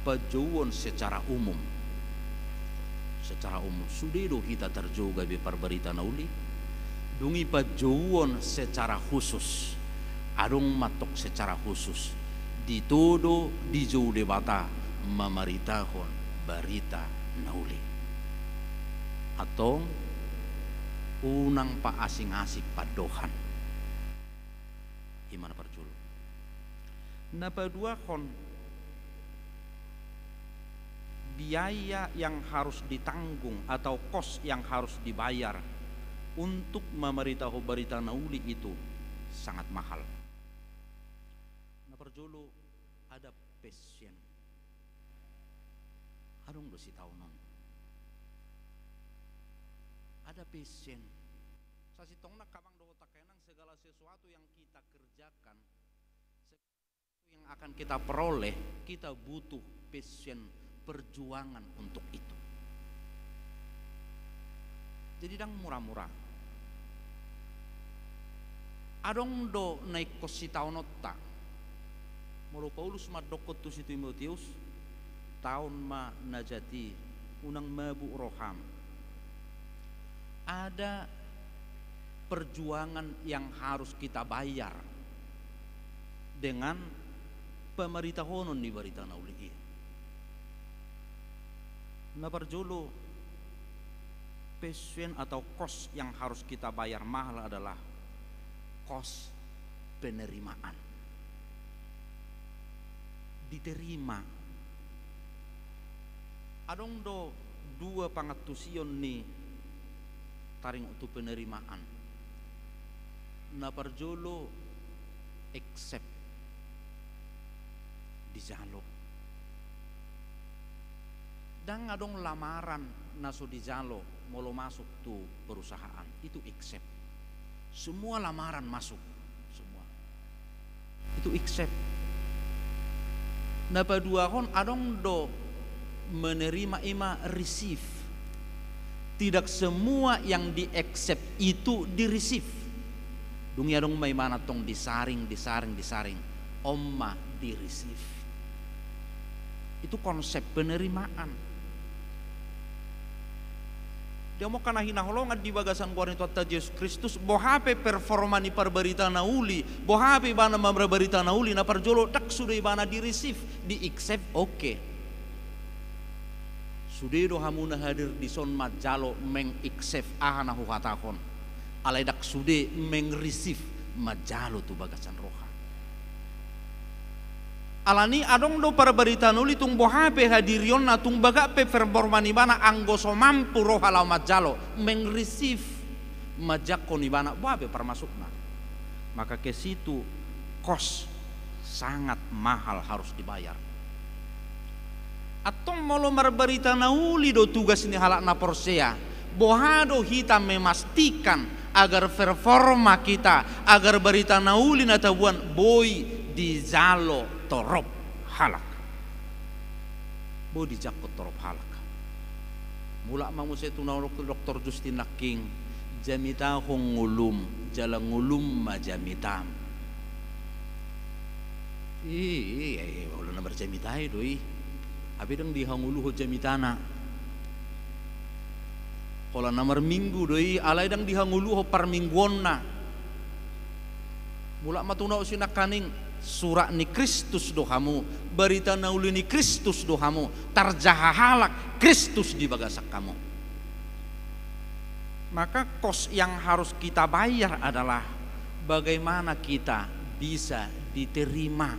Panjouon secara umum. Secara umum, sude do hita tarjou gabe parbarita na uli. Dung i panjouon secara khusus. Adong ma tong secara khusus ditodo dijou Debata mamaritahon barita na uli. Antong unang paasing-asing pandohan. I ma na parjolo. Na paduahon, biaya yang harus ditanggung atau kos yang harus dibayar untuk mamaritahon barita na uli itu sangat mahal. Na parjolo, ada passion. Adong do sitaonon. Ada passion. Sasintongna, amang dohot angka inang, segala sesuatu yang kita kerjakan, yang akan kita peroleh, kita butuh passion, perjuangan untuk itu. Jadi ndang mura-mura. Adong do na ingkon sitaononta. Molo Paulus mandokkon tu si Timoteus, taon ma na jat i, unang mabuk roham. Ada perjuangan yang harus kita bayar dengan pamaritahonon ni barita na uli i. Na parjolo, passion atau kos yang harus kita bayar mahal adalah kos penerimaan. Diterima. Adong do dua pangantusion ni taringot tu penerimaan. Na parjolo, accept. Dijalo. Ndang adong lamaran na so dijalo molo masuk tu perusahaan. Itu accept. Semua lamaran masuk. Semua. Itu accept. Na paduahon, adong do menerima, i ma receive. Tidak semua yang di-accept itu di-receive. Dung i adong ma imana tong disaring, disaring, disaring. On ma di-receive. Itu konsep penerimaan. Di hamu angka na hinaholongan di bagasan goar ni Tuhanta Jesus Kristus, boha pe performa ni parbarita na uli, boha pe ibana marbarita na uli, na parjolo ndang sude ibana di-receive, di-accept, oke. Sude do hamu na hadir dison manjalo meng-accept aha na huhatahon. Alai ndang sude meng-receive, manjalo tu bagasan roha. Alani adong do parbarita na uli tung boha pe hadirionna, tung bagak pe performa ni ibana, anggo so mampu roha laho manjalo, meng-receive, manjangkon ibana, boha pe parmasukna. Maka ke situ kos sangat mahal harus dibayar. Antong molo marbarita na uli do tugas ni halak na porsea, boha do hita memastikan agar performa kita, agar barita na uli na taboan boi dijalo torop halak, boi dijangkon torop halak? Mulak ma muse tu na doktor Justin nangkin, jamitahon ngolum, jala ngolum ma jamitam. I, i, i, olo na marjamita i do i. Hape ndang dihangoluhon jamitana. Holan na marminggu do i, alai ndang dihangoluhon parmingguonna. Mulak ma tu na usi nangkaning, surat ni Kristus do hamu, barita na uli ni Kristus do hamu, tarjaha halak Kristus di bagasan hamu. Maka kos yang harus kita bayar adalah bagaimana kita bisa diterima,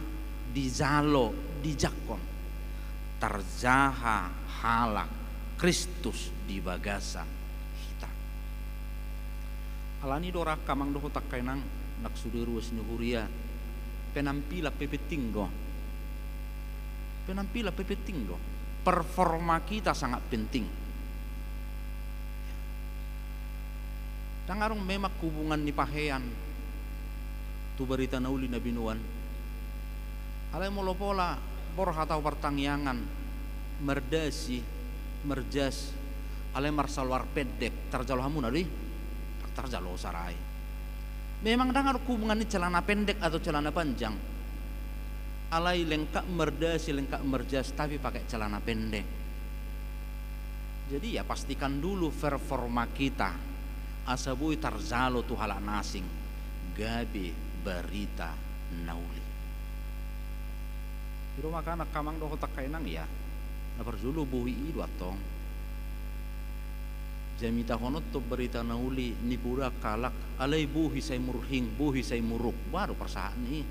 dijalo, dijangkon, tarjaha halak Kristus di bagasan hita. Alani do ra angka amang dohot angka inang, nang sude ruas ni huria, penampilan pe penting do. Penampilan pe penting do. Performa kita sangat penting. Ndang adong memang hubungan ni pahean tu barita na uli na binoan. Alai molo pola borhat ahu partangiangan, mardasi, marjas, alai marsalwar pendek, tarjalo hamuna do i? Ndang tarjalo, sarai. Memang ndang adong hubungan ni celana pendek atau celana panjang. Alai lengkap mardasi, lengkap marjas, tapi pakai celana pendek. Jadi ya, pastikan dulu performa kita, asa boi tarjalo tu halak na asing gabe barita na uli. I do makana angka amang dohot angka inang ya, na parjolo bohi i do antong. Jamitahononhon barita na uli, nipoda halak, alai bohi sai murhing, bohi sai muruk, boha do parsahatna i?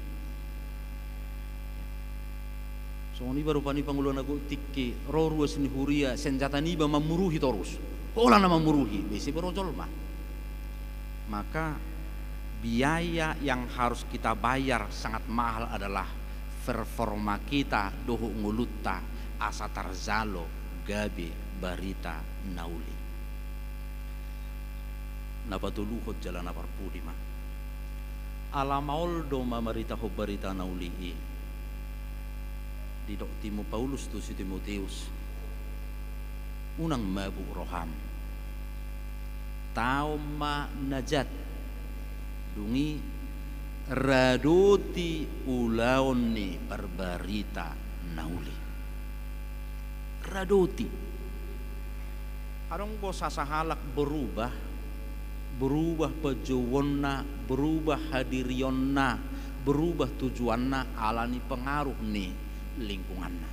Songon iba rupani pangula na gok tingki, ro ruas ni huria, senjata niba mamuruhi torus. Holan na mamuruhi, be ise be ro jolma. Maka biaya yang harus kita bayar sangat mahal adalah performa kita dohot ngolunta asa tarjalo gabe barita na uli. Na patoluhon jala na parpudi ma. Ala maol do mamaritahon barita na uli i. Didok Timo-, Paulus tu si Timoteus, unang mabuk roham. Taon ma na jat, dung i radoti ulaon ni parbarita na uli. Radoti. Adong do sasahalak berubah, berubah panjouonna, berubah hadirionna, berubah tujuanna, alani pengaruh ni lingkunganna.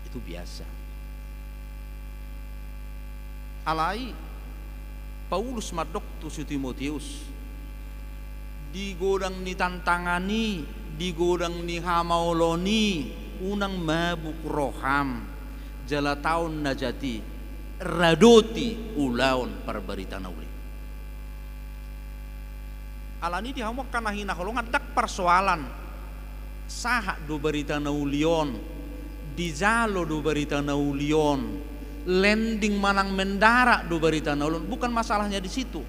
Itu biasa. Alai Paulus mandok tu si Timoteus, di godang ni tantangan i, di godang ni hamaolon i, unang mabuk roham, jala taon na jat i, radoti ulaon parbarita na uli. Alani di hamu angka na hinaholongan, ndang parsoalan sahat do barita na uli on, dijalo do barita na uli on, landing manang mendarat do barita na uli on, bukan masalahnya di situ.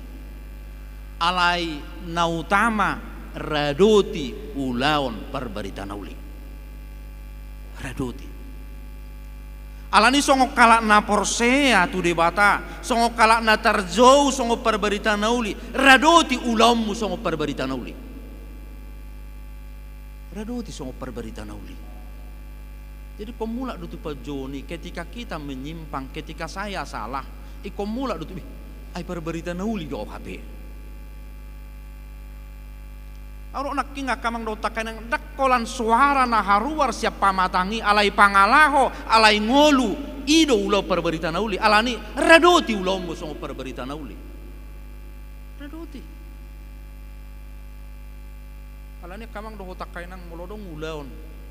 Alai na utama, radoti ulaon parbarita na uli. Radoti. Alani songon halak na porsea tu Debata, songon halak na tarjou songon parbarita na uli, radoti ulaonmu songon parbarita na uli. Radoti songon parbarita na uli. Jadi ingkon mulak do tu panjouon i, ketika kita menyimpang, ketika saya salah, ingkon mulak do tu, ih, Ai parbarita na uli do au hape. Adong nangkin angka amang dohot angka inang, ndang holan soara na haruar sian pamatang i, alai pangalaho, alai ngolu, i do ulaon parbarita na uli. Alani i, radoti ulaonmu songon parbarita na uli. Radoti. Alani i angka amang dohot angka inang, molo adong ulaon,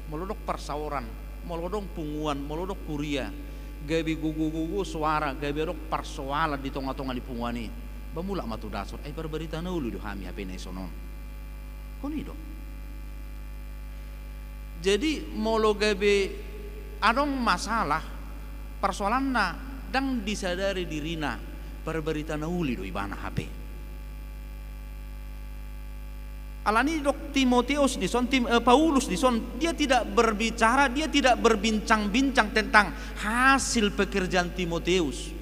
molo adong parsaoran, molo adong punguan, molo adong huria, gabe gogo-gogo soara, gabe adong parsoalan di tonga-tonga ni punguan i, ba mulak ma tu dashot, ai parbarita na uli do hami hape na dison on. Songon i do. Jadi, molo gabe adong masalah, parsoalanna ndang disadari dirina, parbarita na uli do ibana hape. Alani i didok Timoteus dison, Tim-, eh, Paulus dison, dia tidak berbicara, dia tidak berbincang-bincang tentang hasil pekerjaan Timoteus.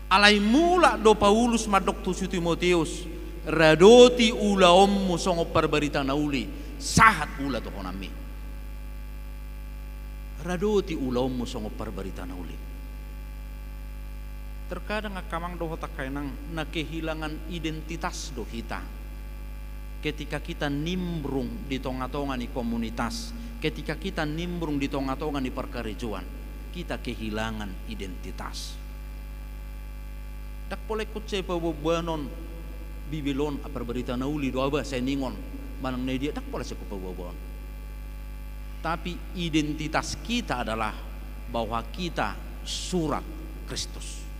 Alai mulak do Paulus mandok tu si Timoteus, radoti ulaonmu songon parbarita na uli, sahat ula tohonanmi. Radoti ulaonmu songon parbarita na uli. Terkadang angka amang dohot angka inang, na kehilangan identitas do hita. Ketika kita nimbrung di tonga-tonga ni komunitas, ketika kita nimbrung di tonga-tonga ni parkarejoan, kita kehilangan identitas. Ndang pola ingkon sai paboa-boaon Bibel on, ah, parbarita na uli do au ba sai ningon, manang na dia, ndang pola sai ingkon paboa-boaon. Tapi identitas kita adalah bahwa kita surat Kristus.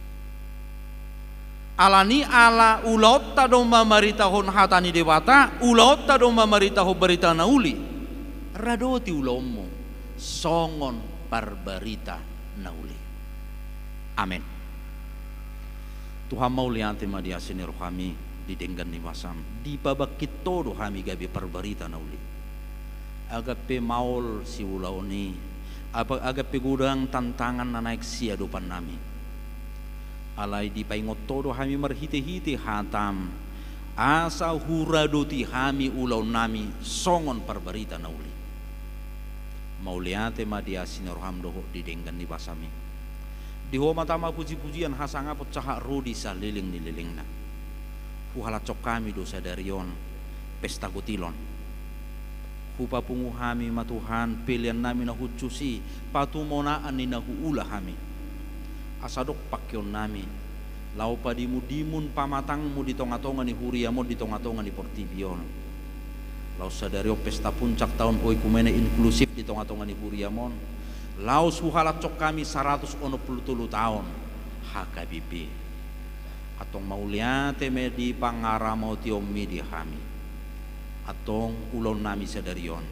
Alani ala ulaonta do mamaritahon hata ni Debata, ulaonta do mamaritahon barita na uli. Radoti ulaonmu songon parbarita na uli. Amen. Tuhan, mauliate ma di asi ni rohami, di denggan ni basam, dipabangkit Ho do hami gabe parbarita na uli. Agap pe maol siulaon i, apa, agap pe godang tantangan na naeng siadopannami. Alai dipaingot Ho do hami marhite-hite hatam, asa huradoti hami ulaonnami songon parbarita na uli. Mauliate ma di asi ni roham dohot di denggan ni basam i. Di Ho ma tama puji-pujian hasangapon sahat ro di saleleng ni lelengna. Huhalashon hami do sadari on pesta gotilon. Hupapungu hami ma Tuhan peleannami na hushus i, patumonaan ni na huula hami. Asa dok pangkeonnami, laho padimun-dimun pamatangmu di tonga-tonga ni huriam on, di tonga-tonga ni portibi on. Laos sadari on pesta puncak taon oikumene inklusif di tonga-tonga ni huriam on. Laos huhalashon hami saratus onom pulu tolu taon H K B P. Antong mauliate ma di pangaramotionmi di hami. Antong ulaonnami sadari on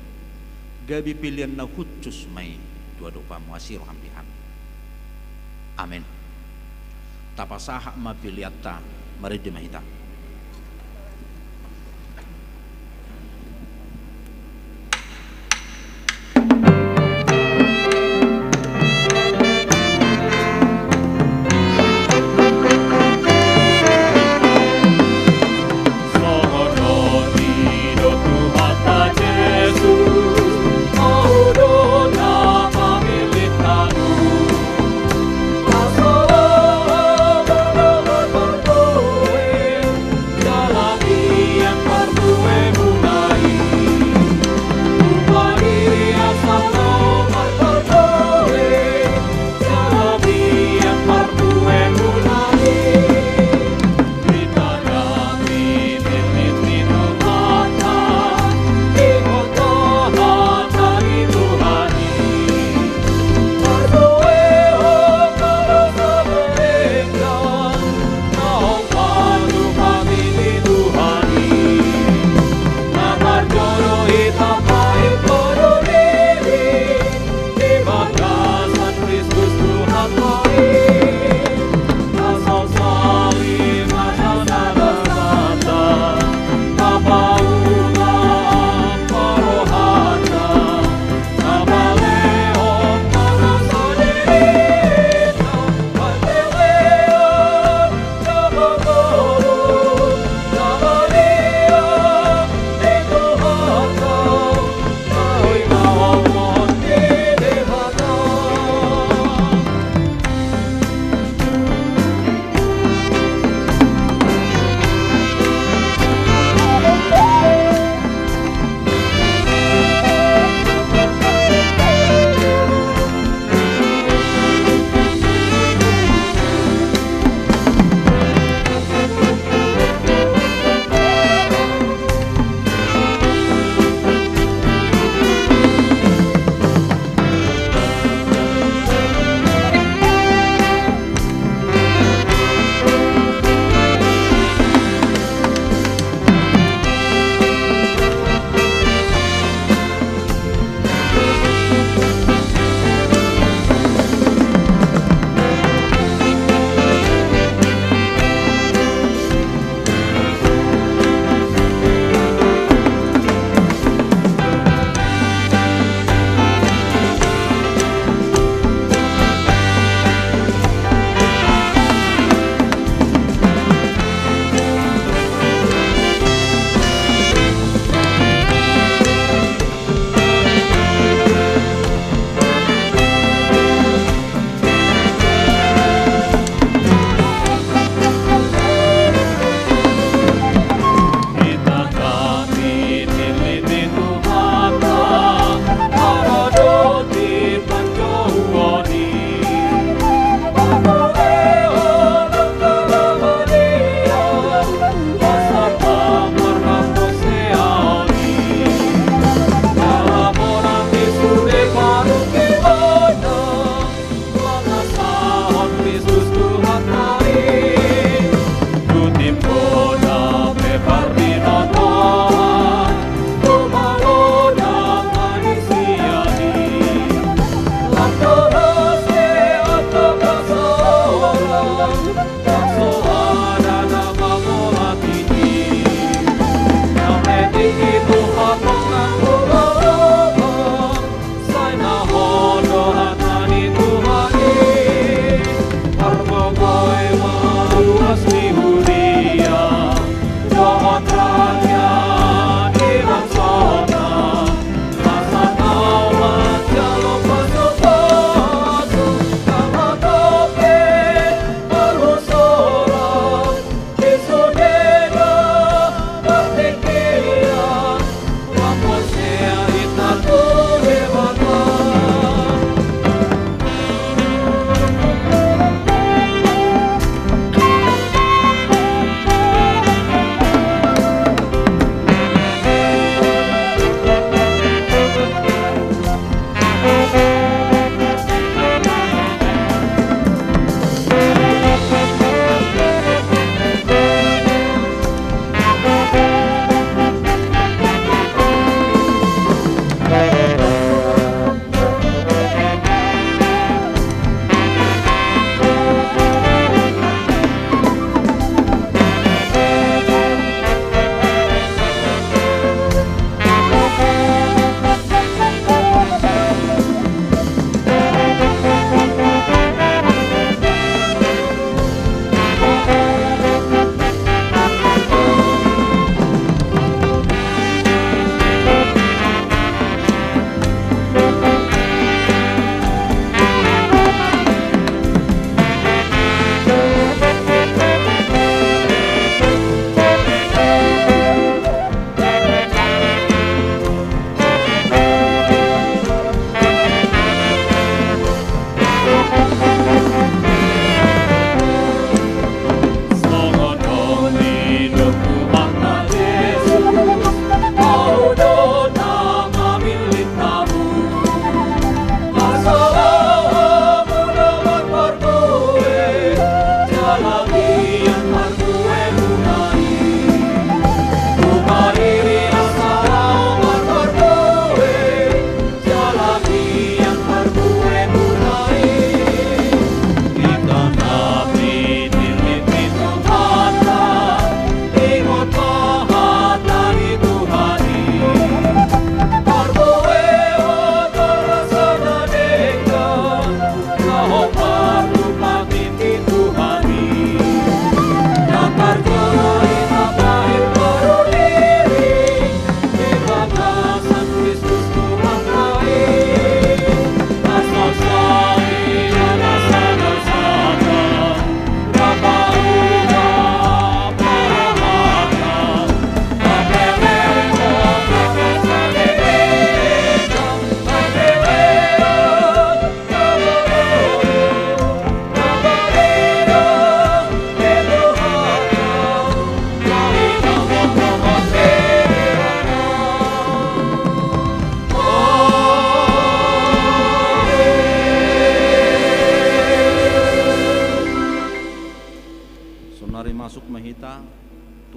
gabe pelean na hushus ma i tu adopanmu, asi roham di hami. Amen. Tapasahat ma peleanta, marende ma hita.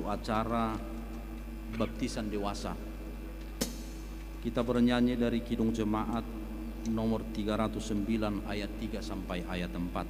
Acara baptisan dewasa. Kita bernyanyi dari Kidung Jemaat nomor tiga ratus sembilan, ayat tiga sampai ayat empat.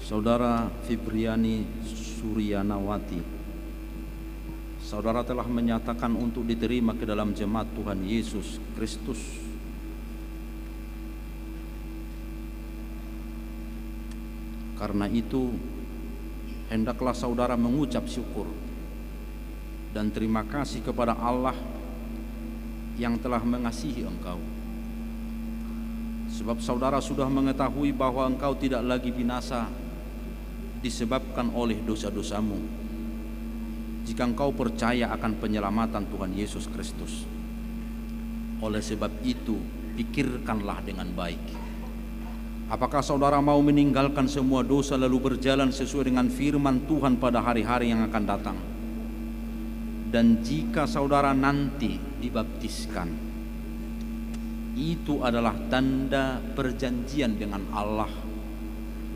Saudara Fibriani Suryanawati, saudara telah menyatakan untuk diterima ke dalam jemaat Tuhan Yesus Kristus. Karena itu, hendaklah saudara mengucap syukur dan terima kasih kepada Allah yang telah mengasihi engkau. Sebab saudara sudah mengetahui bahwa engkau tidak lagi binasa disebabkan oleh dosa-dosamu, jika engkau percaya akan penyelamatan Tuhan Yesus Kristus. Oleh sebab itu, pikirkanlah dengan baik. Apakah saudara mau meninggalkan semua dosa lalu berjalan sesuai dengan firman Tuhan pada hari-hari yang akan datang? Dan jika saudara nanti dibaptiskan, itu adalah tanda perjanjian dengan Allah,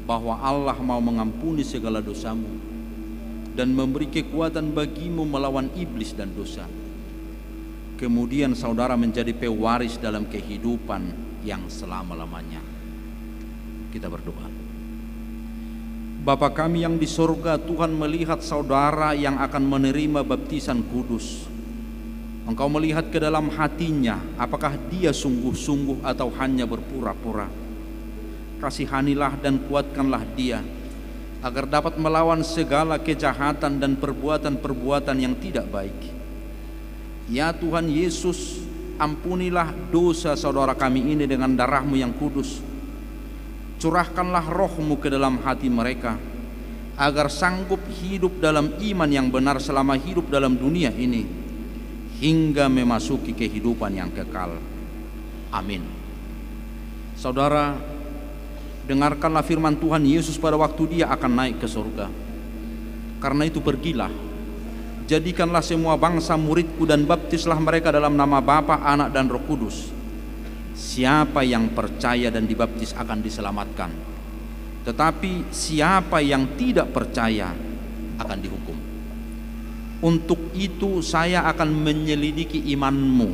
bahwa Allah mau mengampuni segala dosamu dan memberi kekuatan bagimu melawan iblis dan dosa. Kemudian saudara menjadi pewaris dalam kehidupan yang selama-lamanya. Kita berdoa. Bapa kami yang di sorga, Tuhan melihat saudara yang akan menerima baptisan kudus. Engkau melihat ke dalam hatinya, apakah dia sungguh-sungguh atau hanya berpura-pura. Kasihanilah dan kuatkanlah dia, agar dapat melawan segala kejahatan dan perbuatan-perbuatan yang tidak baik. Ya Tuhan Yesus, ampunilah dosa saudara kami ini dengan darah-Mu yang kudus. Curahkanlah Roh-Mu ke dalam hati mereka, agar sanggup hidup dalam iman yang benar selama hidup dalam dunia ini, hingga memasuki kehidupan yang kekal. Amin. Saudara, dengarkanlah firman Tuhan Yesus pada waktu Dia akan naik ke sorga. Karena itu pergilah, jadikanlah semua bangsa murid-Ku dan baptislah mereka dalam nama Bapa, Anak, dan Roh Kudus. Siapa yang percaya dan dibaptis akan diselamatkan. Tetapi siapa yang tidak percaya akan dihukum. Untuk itu saya akan menyelidiki imanmu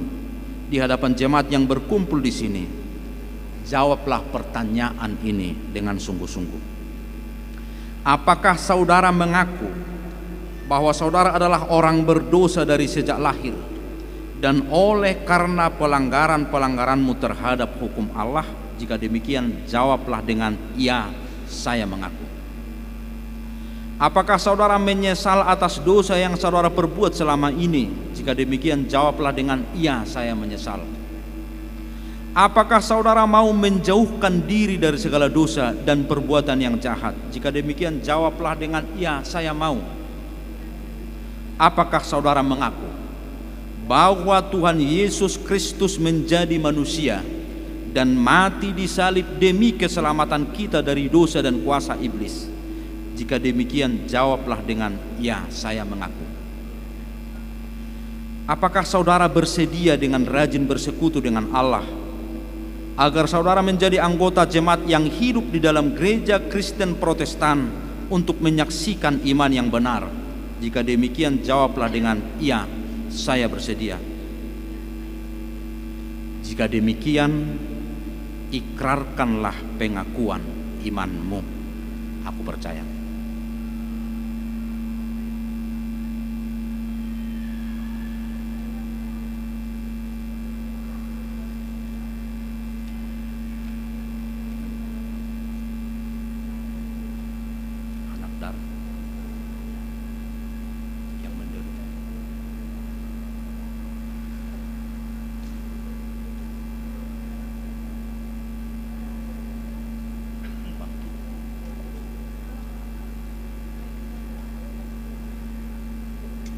di hadapan jemaat yang berkumpul di sini. Jawablah pertanyaan ini dengan sungguh-sungguh. Apakah saudara mengaku bahwa saudara adalah orang berdosa dari sejak lahir, dan oleh karena pelanggaran-pelanggaranmu terhadap hukum Allah? Jika demikian, jawablah dengan, "Ya, saya mengaku." Apakah saudara menyesal atas dosa yang saudara perbuat selama ini? Jika demikian, jawablah dengan, "Ya, saya menyesal." Apakah saudara mau menjauhkan diri dari segala dosa dan perbuatan yang jahat? Jika demikian, jawablah dengan, "Ya, saya mau." Apakah saudara mengaku bahwa Tuhan Yesus Kristus menjadi manusia dan mati di salib demi keselamatan kita dari dosa dan kuasa iblis? Jika demikian, jawablah dengan, "Ya, saya mengaku." Apakah saudara bersedia dengan rajin bersekutu dengan Allah, agar saudara menjadi anggota jemaat yang hidup di dalam gereja Kristen Protestan untuk menyaksikan iman yang benar? Jika demikian, jawablah dengan, "Ya, saya bersedia." Jika demikian, ikrarkanlah pengakuan imanmu. Aku percaya. Anak darah yang menderita. Bangkit.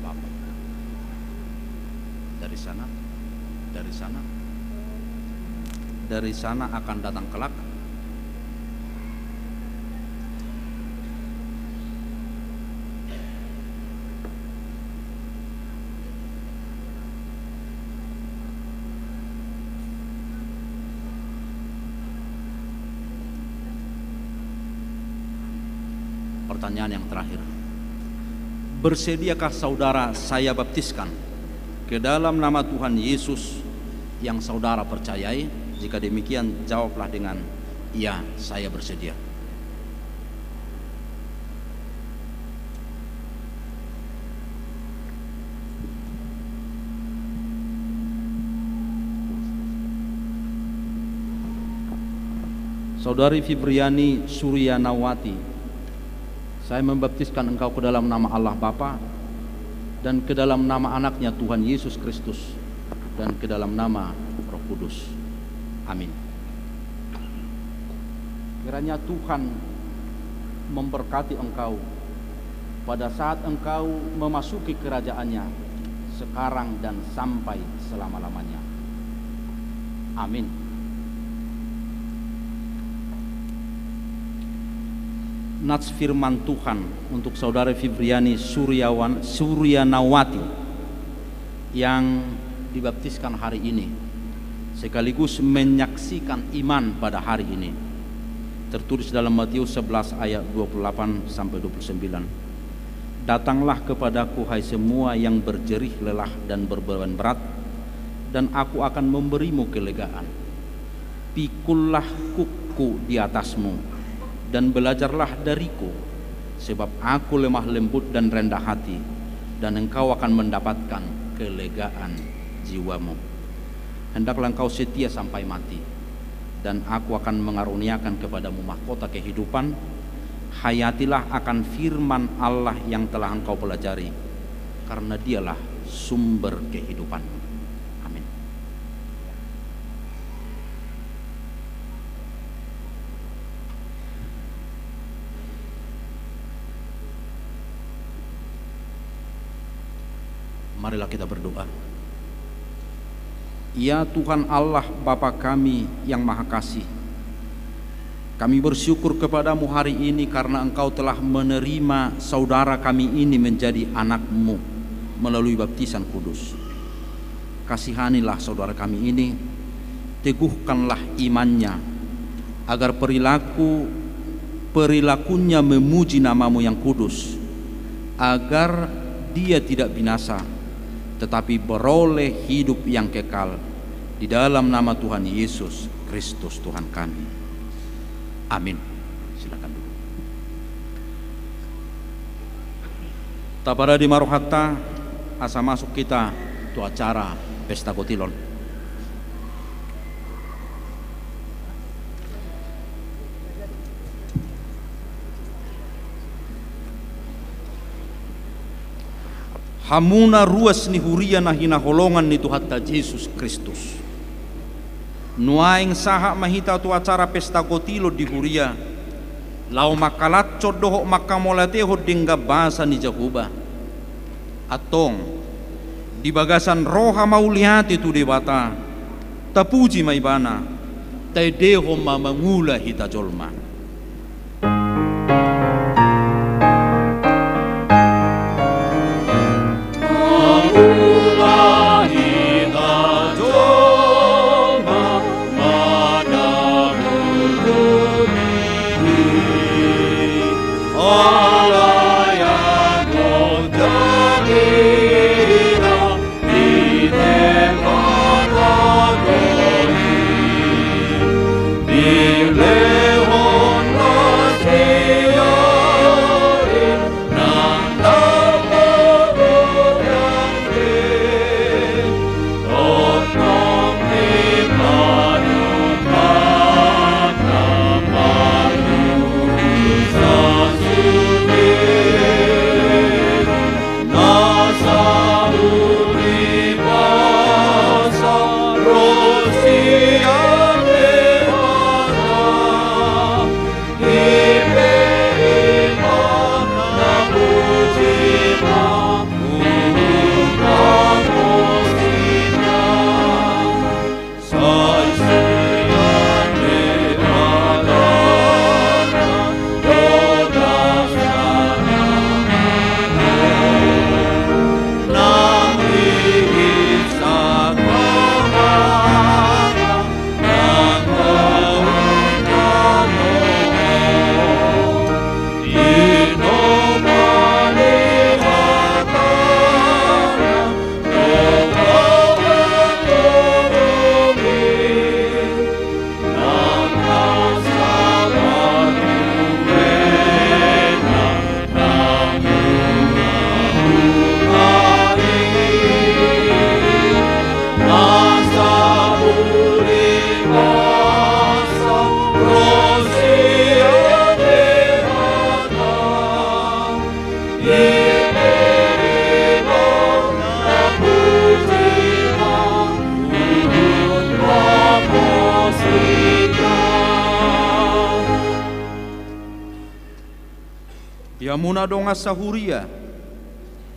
Bapa. Dari sana, dari sana, dari sana akan datang kelak. Pertanyaan yang terakhir. Bersediakah saudara saya baptiskan ke dalam nama Tuhan Yesus yang saudara percayai? Jika demikian, jawablah dengan, "Ya, saya bersedia." Saudari Fibriani Suryanawati, saya membaptiskan engkau ke dalam nama Allah Bapa, dan ke dalam nama Anaknya Tuhan Yesus Kristus, dan ke dalam nama Roh Kudus. Amin. Kiranya Tuhan memberkati engkau pada saat engkau memasuki kerajaan-Nya sekarang dan sampai selama-lamanya. Amin. Nats firman Tuhan untuk Saudara Fibriani Suryawan-, Suryanawati yang dibaptiskan hari ini, sekaligus menyaksikan iman pada hari ini. Tertulis dalam Matius sebelas ayat dua puluh delapan sampai dua puluh sembilan. "Datanglah kepadaku, hai semua yang berjerih lelah dan berbeban berat, dan Aku akan memberimu kelegaan. Pikullah kukku di atasmu, dan belajarlah dariku, sebab Aku lemah lembut dan rendah hati, dan engkau akan mendapatkan kelegaan jiwamu. Hendaklah engkau setia sampai mati, dan Aku akan mengaruniakan kepadamu mahkota kehidupan. Hayatilah akan firman Allah yang telah engkau pelajari, karena Dialah sumber kehidupanmu." Amin. Marilah kita berdoa. Ya Tuhan Allah, Bapa kami yang Maha Kasih, kami bersyukur kepada-Mu hari ini karena Engkau telah menerima saudara kami ini menjadi anak-Mu melalui baptisan kudus. Kasihanilah saudara kami ini, teguhkanlah imannya, agar perilaku, perilakunya memuji nama-Mu yang kudus, agar dia tidak binasa, tetapi beroleh hidup yang kekal, di dalam nama Tuhan Yesus Kristus Tuhan kami. Amin. Silakan duduk. Taparade ma rohanta, asa masuk hita tu acara Pesta Gotil on. Hamuna ruas ni huria na hinaholongan ni Tuhanta Jesus Kristus. Nuaeng sahat ma hita tu acara pesta kotilon di huria, laho mangkalashon dohot mangkamauliatehon denggan basa ni Jahowa. Antong, di bagasan roha mauliate tu Debata, tapuji ma Ibana, taendehon ma mangula hita jolma. Di hamuna dongan sahuria,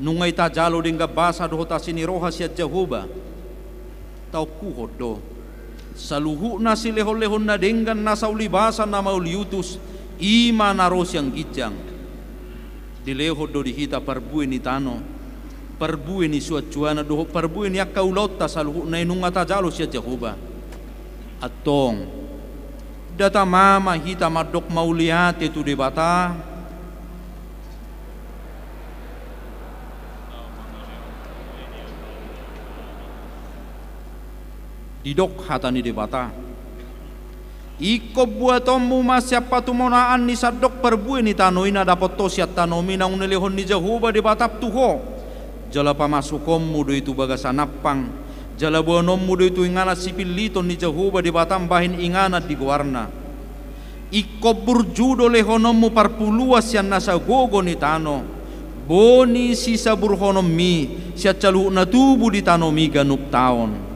nunga i tajalo denggan basa dohot asi ni roha sian Jahowa, taongkuhon do, saluhutna silehonlehon na denggan, na saulibasa, na mauliutus, i ma na ro sian ginjang. Dilehon do di hita parbue ni tano, parbue ni suansuanan dohot parbue ni angka ulaonta saluhutna i nunga tajalo sian Jahowa. Antong, nda tama ma hita mandok mauliate tu Debata? Didok hata ni Debata: Ingkon buatonmu ma sian patumonaan ni sandok parbue ni tano i na dapot ho sian tanomi naung nilehon ni Jahowa Debatam tu ho, jala pamasukonmu do i tu bagasan ampang, jala boanonmu do i tu inganan sipilliton ni Jahowa Debatam bahen inganan di goarna. Ingkon burju do lehononmu parpuluan sian nasa gogo ni tano, boni sisaburhononmi sian saluhut na tubu di tanomi ganup taon.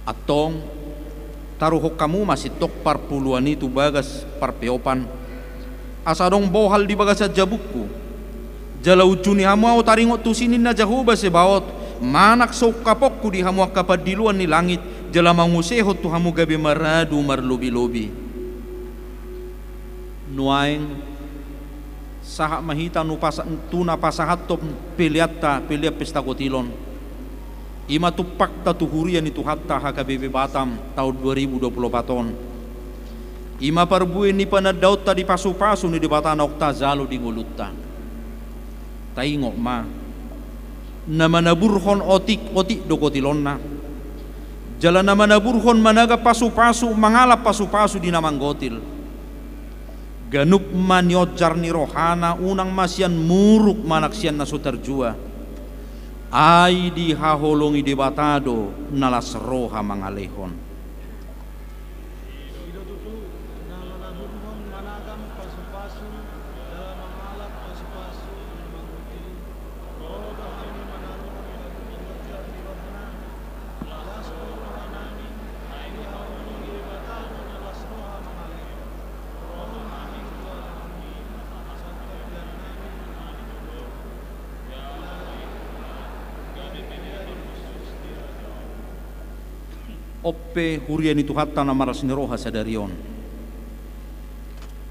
Antong, taruhon hamu ma sintong parpuluan i tu bagas parpeopan, asa adong bohal di bagasan jabungku. Jala unjuni hamu ahu taringot tusi, ninna Jahowa Sebaot, manang so ungkaponku di hamu angka pandiloan ni langit, jala mangusehon tu hamu gabe maradu marlobilobi. Nuaeng, sahat ma hita nu pasa-, tu na pasahathon peleanta, pelean pesta kotilon. I ma tumpakta tu huria ni Tuhanta H K B P Batam taon dua ribu dua puluh opat on. I ma parbue ni panandaonta di pasupasu ni Debata naung tajalo di ngolunta. Taingot ma, na manaburhon otik, otik do kotilonna. Jala na manaburhon managa pasupasu, mangalap pasupasu di na manggotil. Ganup ma nionjar ni rohana, unang ma sian muruk manang sian na so tarjua. Ai dihaholongi Debata do na las roha mangalehon. I do tutu na manadurhon managam pasupasu jala mangalap pasupasu na mangguti. Ro do hami manaruhon gabe panggabean di rohanami. Las do rohanami ai dihaholongi Debata do na las roha mangalehon. Ro do hami tu Allahmi. On pe huria ni Tuhanta na marlas ni roha sadari on.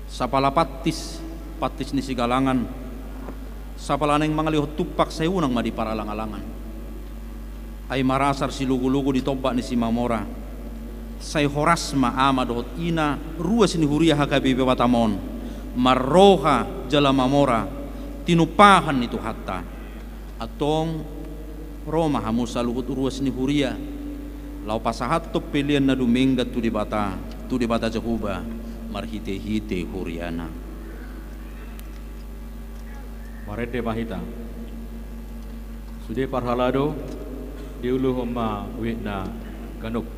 Sapala pantis, pantis ni sigalangan, sapala naeng mangalehon tumpak sai unang ma diparalangalangan. Ai marasar silogo-logo di tombak ni Simamora. Sai horas ma ama dohot ina, ruas ni huria H K B I Batam on, marroha jala mamora tinumpahan ni Tuhanta. Antong, ro ma hamu saluhut ruas ni huria, laho pasahathon pelean na dumenggan tu Debata, tu Debata Jahowa, marhite-hite huriana. Marende ma hita. Sude parhalado, diuluhon ma uitna ganup.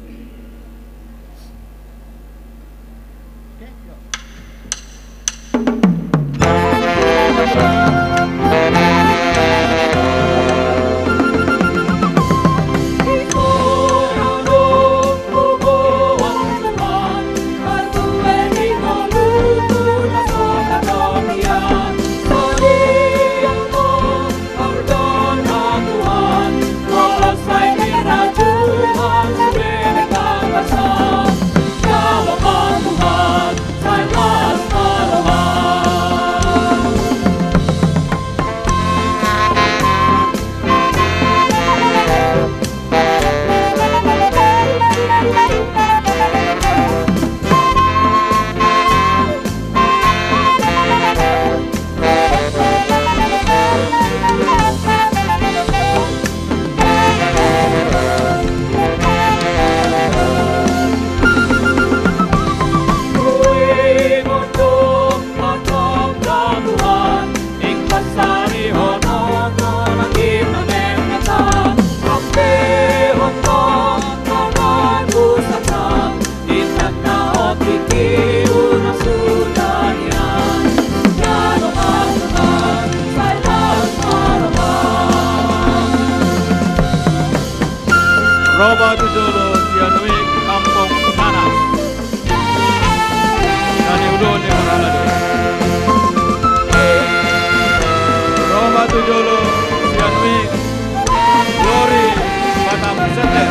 Ro ma tu jolo si Anuik Kampung Nanas. Na niuluhon ni parhalado. Ro ma tu jolo si Anuik Lori Batam Sender.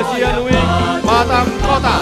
Sianui, Batam Kota.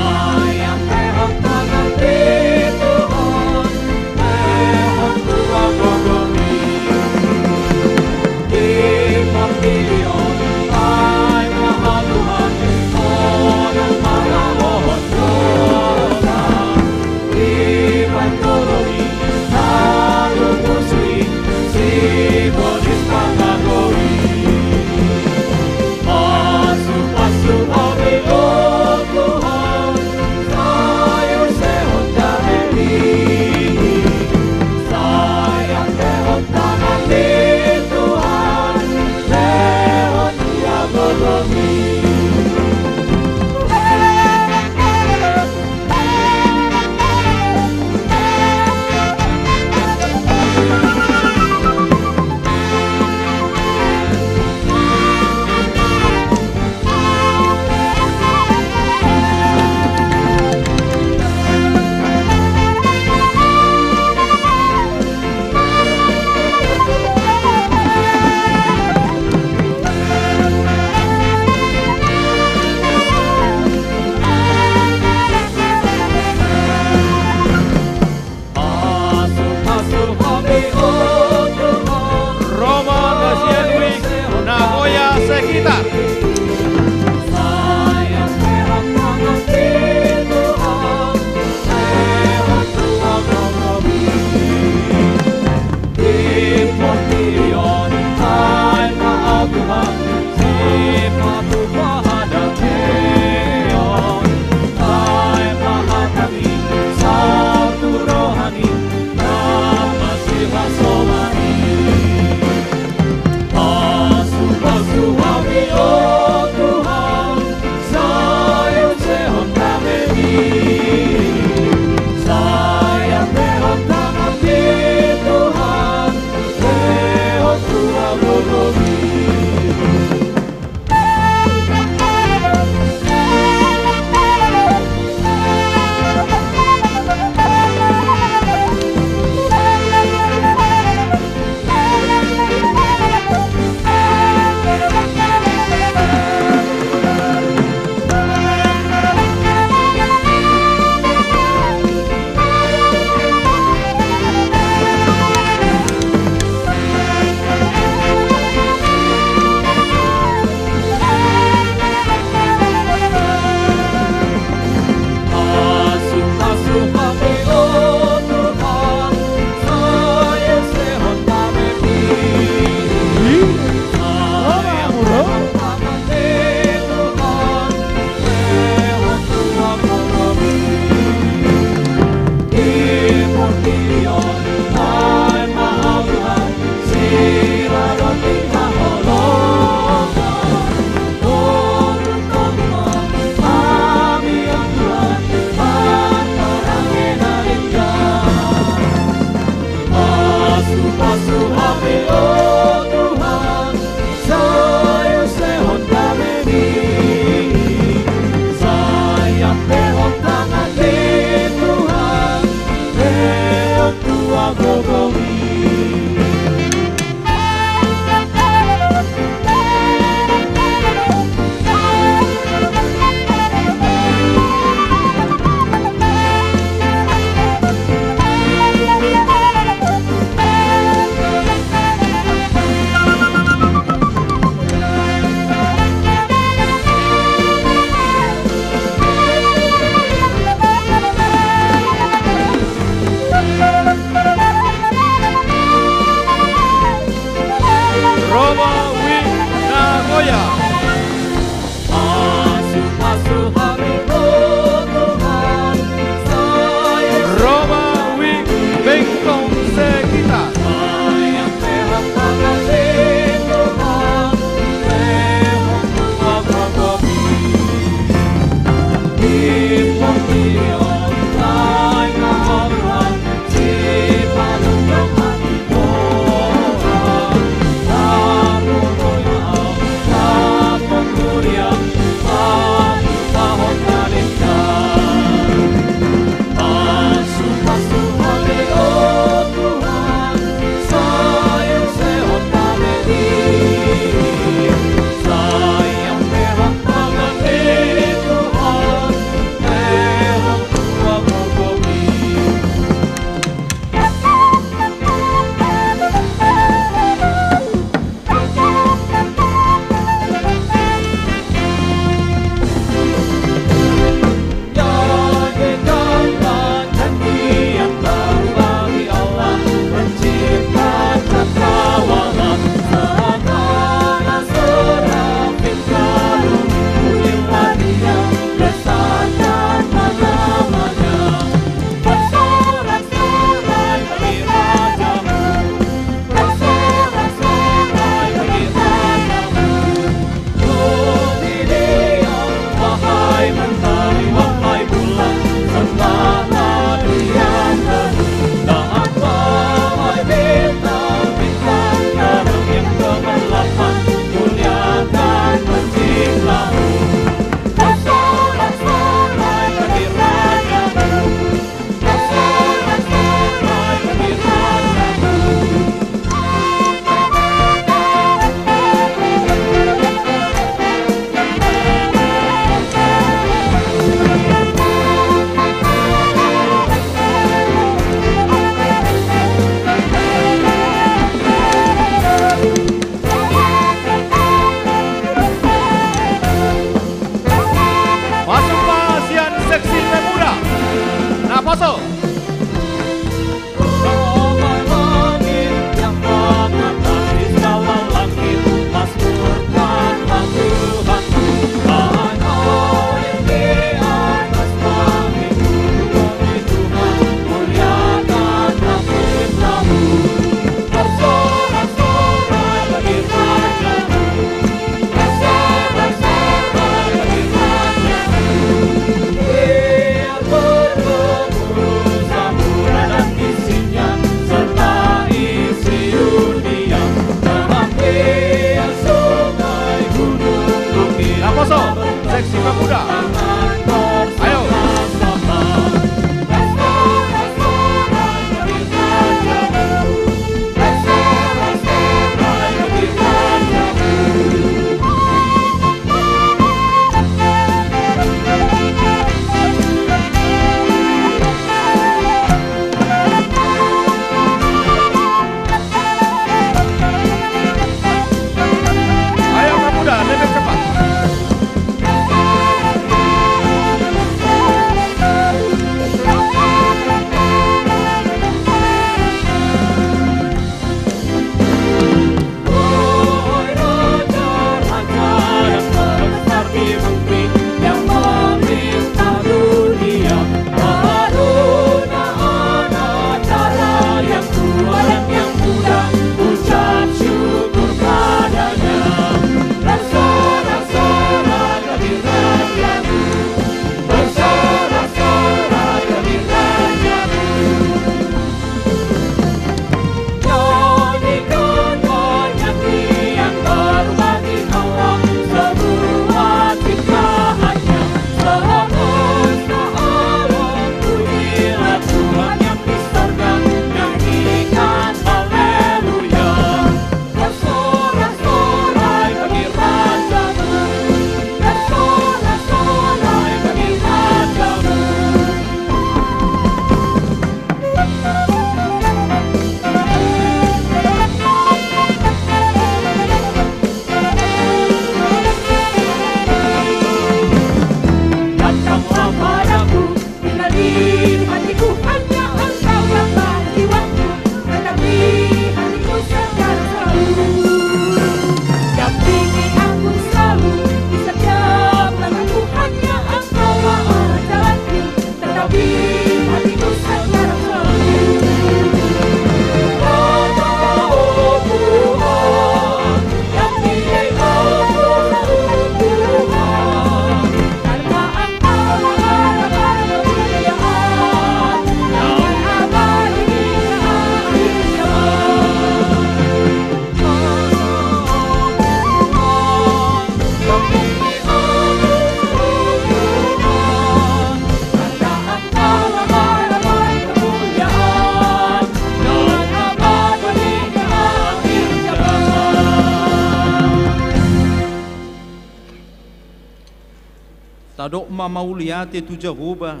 Mauliate tu Jahowa,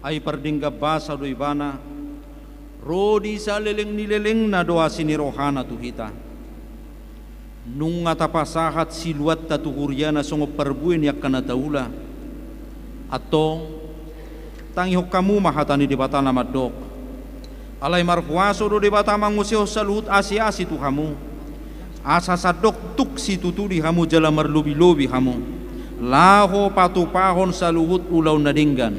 ai pardenggan basa do Ibana, ro di saleleng ni lelengna do asi ni rohana tu hita. Nunga tapasahat siluanta tu huriana songon parbue ni angka na taula. Antong, tangihon hamu ma hata ni Debata na mandok: Alai marhuaso do Debata mangusehon saluhut asi-asi tu hamu, asa sandok tuk situtu di hamu jala marlobi-lobi hamu, laho patupahon saluhut ulaon na denggan.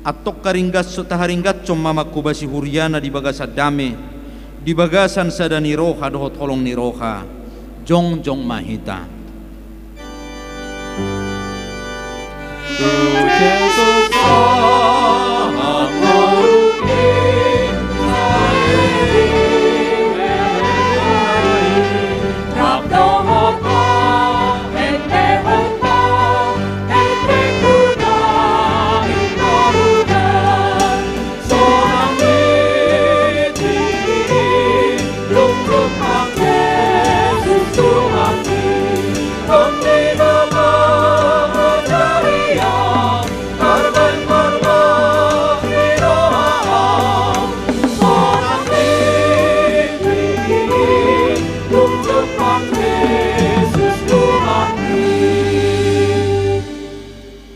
Antong haringgas-, taharinggathon ma mangkobasi huriana di bagasan dame, di bagasan sada ni roha dohot holong ni roha. Jongjong ma hita.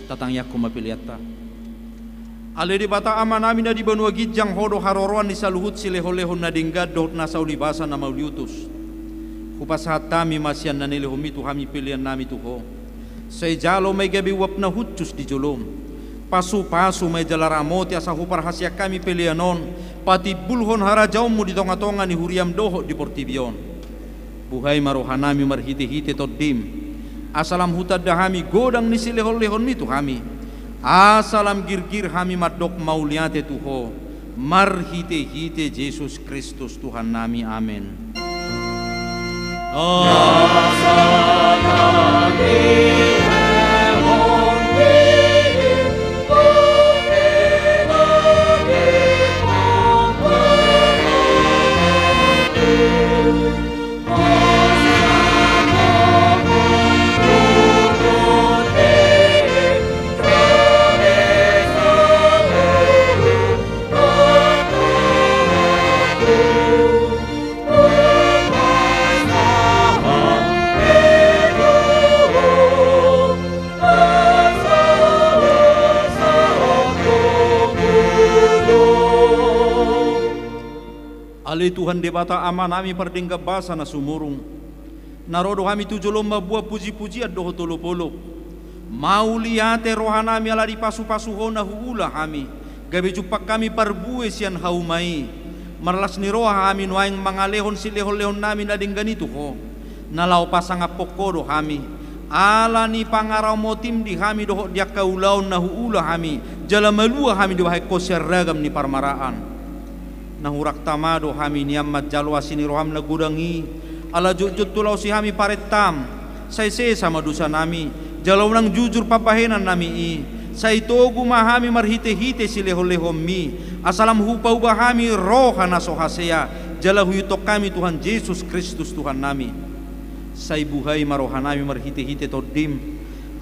Tatangiangkon ma peleanta. Ale Debata Amanami na di banua ginjang, Ho do haroroan ni saluhut silehon-lehon na denggan dohot nasa ulibasa na mauliutus. Hupasahat hami ma sian na nilehonMi tu hami peleannami tu Ho. Sai jalo ma i gabe uap na hushus di joloM. Pasu-pasu ma i jala ramoti asa huparhaseang hami pelean on patimbulhon harajaonMu di tonga-tonga ni huriaM dohot di portibi on. Buhai ma rohanami marhite-hite TondiM, asa lam hutanda hami godang ni silehon-lehonMi tu hami, asa lam girgir hami mandok mauliate tu Ho, marhite-hite Jesus Kristus Tuhannami. Amen. Ale Tuhan Debata Amanami pardenggan basa na sumurung, na ro do hami tu joloM mamboan puji-pujian dohot olop-olop. Mauliate rohanami ala dipasu-pasu Ho na huula hami, gabe jumpang hami parbue sian hauma i. Marlas ni roha hami nuaeng mangalehon silehon-lehonnami na denggan i tu Ho, na laho pasangaphon Ho do hami, ala ni pangaramotiM di hami dohot di angka ulaon na huula hami, jala malua hami dibahen Ho sian ragam ni parmaraan. Na hurang tama do hami nian manjalo asi ni rohaM na godang i, ala jotjot hulaosi hami parentaM, sai sesa ma dosanami, jala unang jujur pambahenannami i, sai togu ma hami marhite-hite silehon-lehonMi, asa lam hupauba hami roha na so hasea, jala huihuthon hami Tuhan Jesus Kristus Tuhannami. Sai buhai ma rohanami marhite-hite TondiM,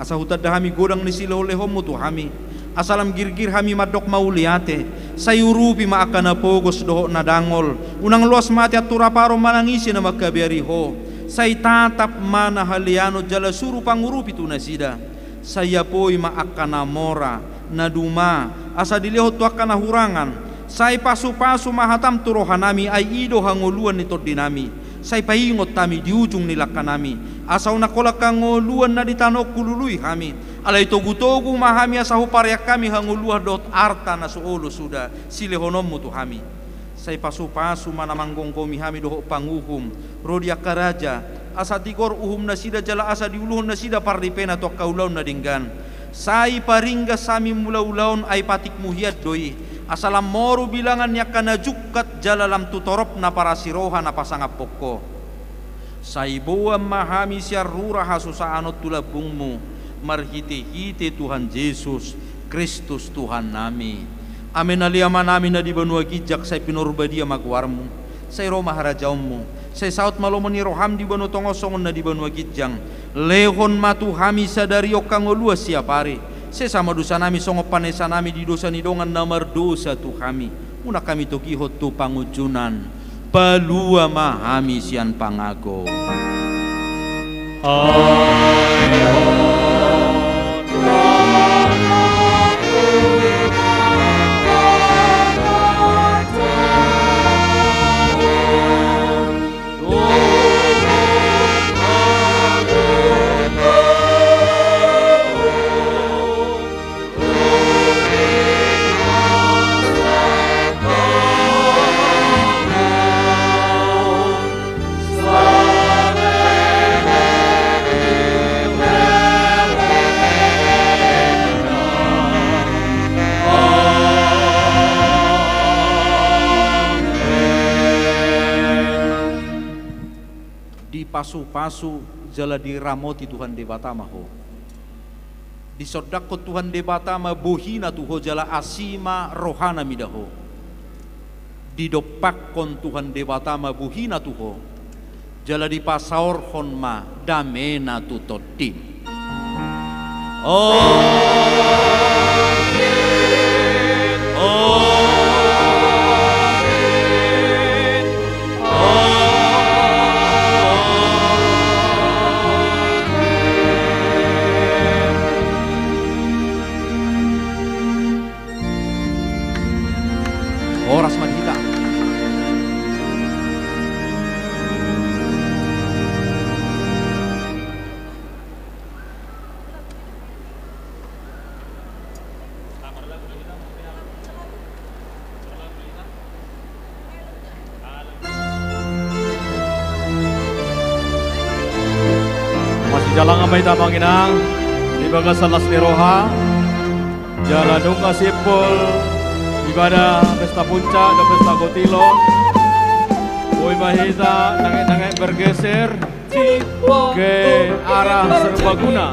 asa hutanda hami godang ni silehon-lehonMu tu hami, asa lam girgir hami mandok mauliate. Sai urupi ma angka na pogos dohot na dangol, unang loas ma atean tu raparon manang ise na mangkabiari Ho. Sai tatap ma na haleanon jala suru pangurupi tu nasida. Sai apoi ma angka na mora, na duma, asa dilehon tu angka na hurangan. Sai pasu-pasu ma hataM tu rohanami, ai i do hangoluan ni tondinami. Sai paingot hami di ujung ni langkanami, asa unang holan hangoluan na di tano on hulului hami. Alai togu-togu ma hami asa hupareang hami hangoluan dohot arta na so olo suda silehononMu tu hami. Sai pasu-pasu ma na manggomgomi hami dohot panguhum, ro di angka raja, asa tigor uhum nasida jala asa diuluhon nasida parripena tu angka ulaon na denggan. Sai paringgas hami mula ulaon, ai patikMu hian do i, asa lam moru bilangan ni angka na jungkat jala lam tu torop na parasi roha na pasangaphon Ho. Sai boan ma hami sian rura hasusaan on tu lambungMu, marhite-hite Tuhan Jesus Kristus Tuhannami. Amen. Ale Amanami na di banua ginjang, sai pinarbadia ma goarMu. Sai ro ma harajaonMu. Sai saut ma lomo ni rohaM di banua tonga on songon na di banua ginjang. Lehon ma tu hami sadari on hangoluan siapari. Sesa ma dosanami songon panesanami di dosa ni dongan na mardosa tu hami. Unang hami togihon tu pangunjunan. Palua ma hami sian pangago. Dipasupasu jala diramoti Tuhan Debata ma ho. Disondangkon Tuhan Debata ma bohina tu ho jala asi ma rohana mida ho. Didompakkon Tuhan Debata ma bohina tu ho jala dipasaorhon ma damena tu tondim. Amen. Amen. Amen. Horas ma di hita. Masijalangan ma hita amang inang di bagasan las ni roha. Jala nunga simpul ibadah pesta puncak dohot pesta gotilon. Boi ma hita nanget-nanget bergeser ke arah serbaguna.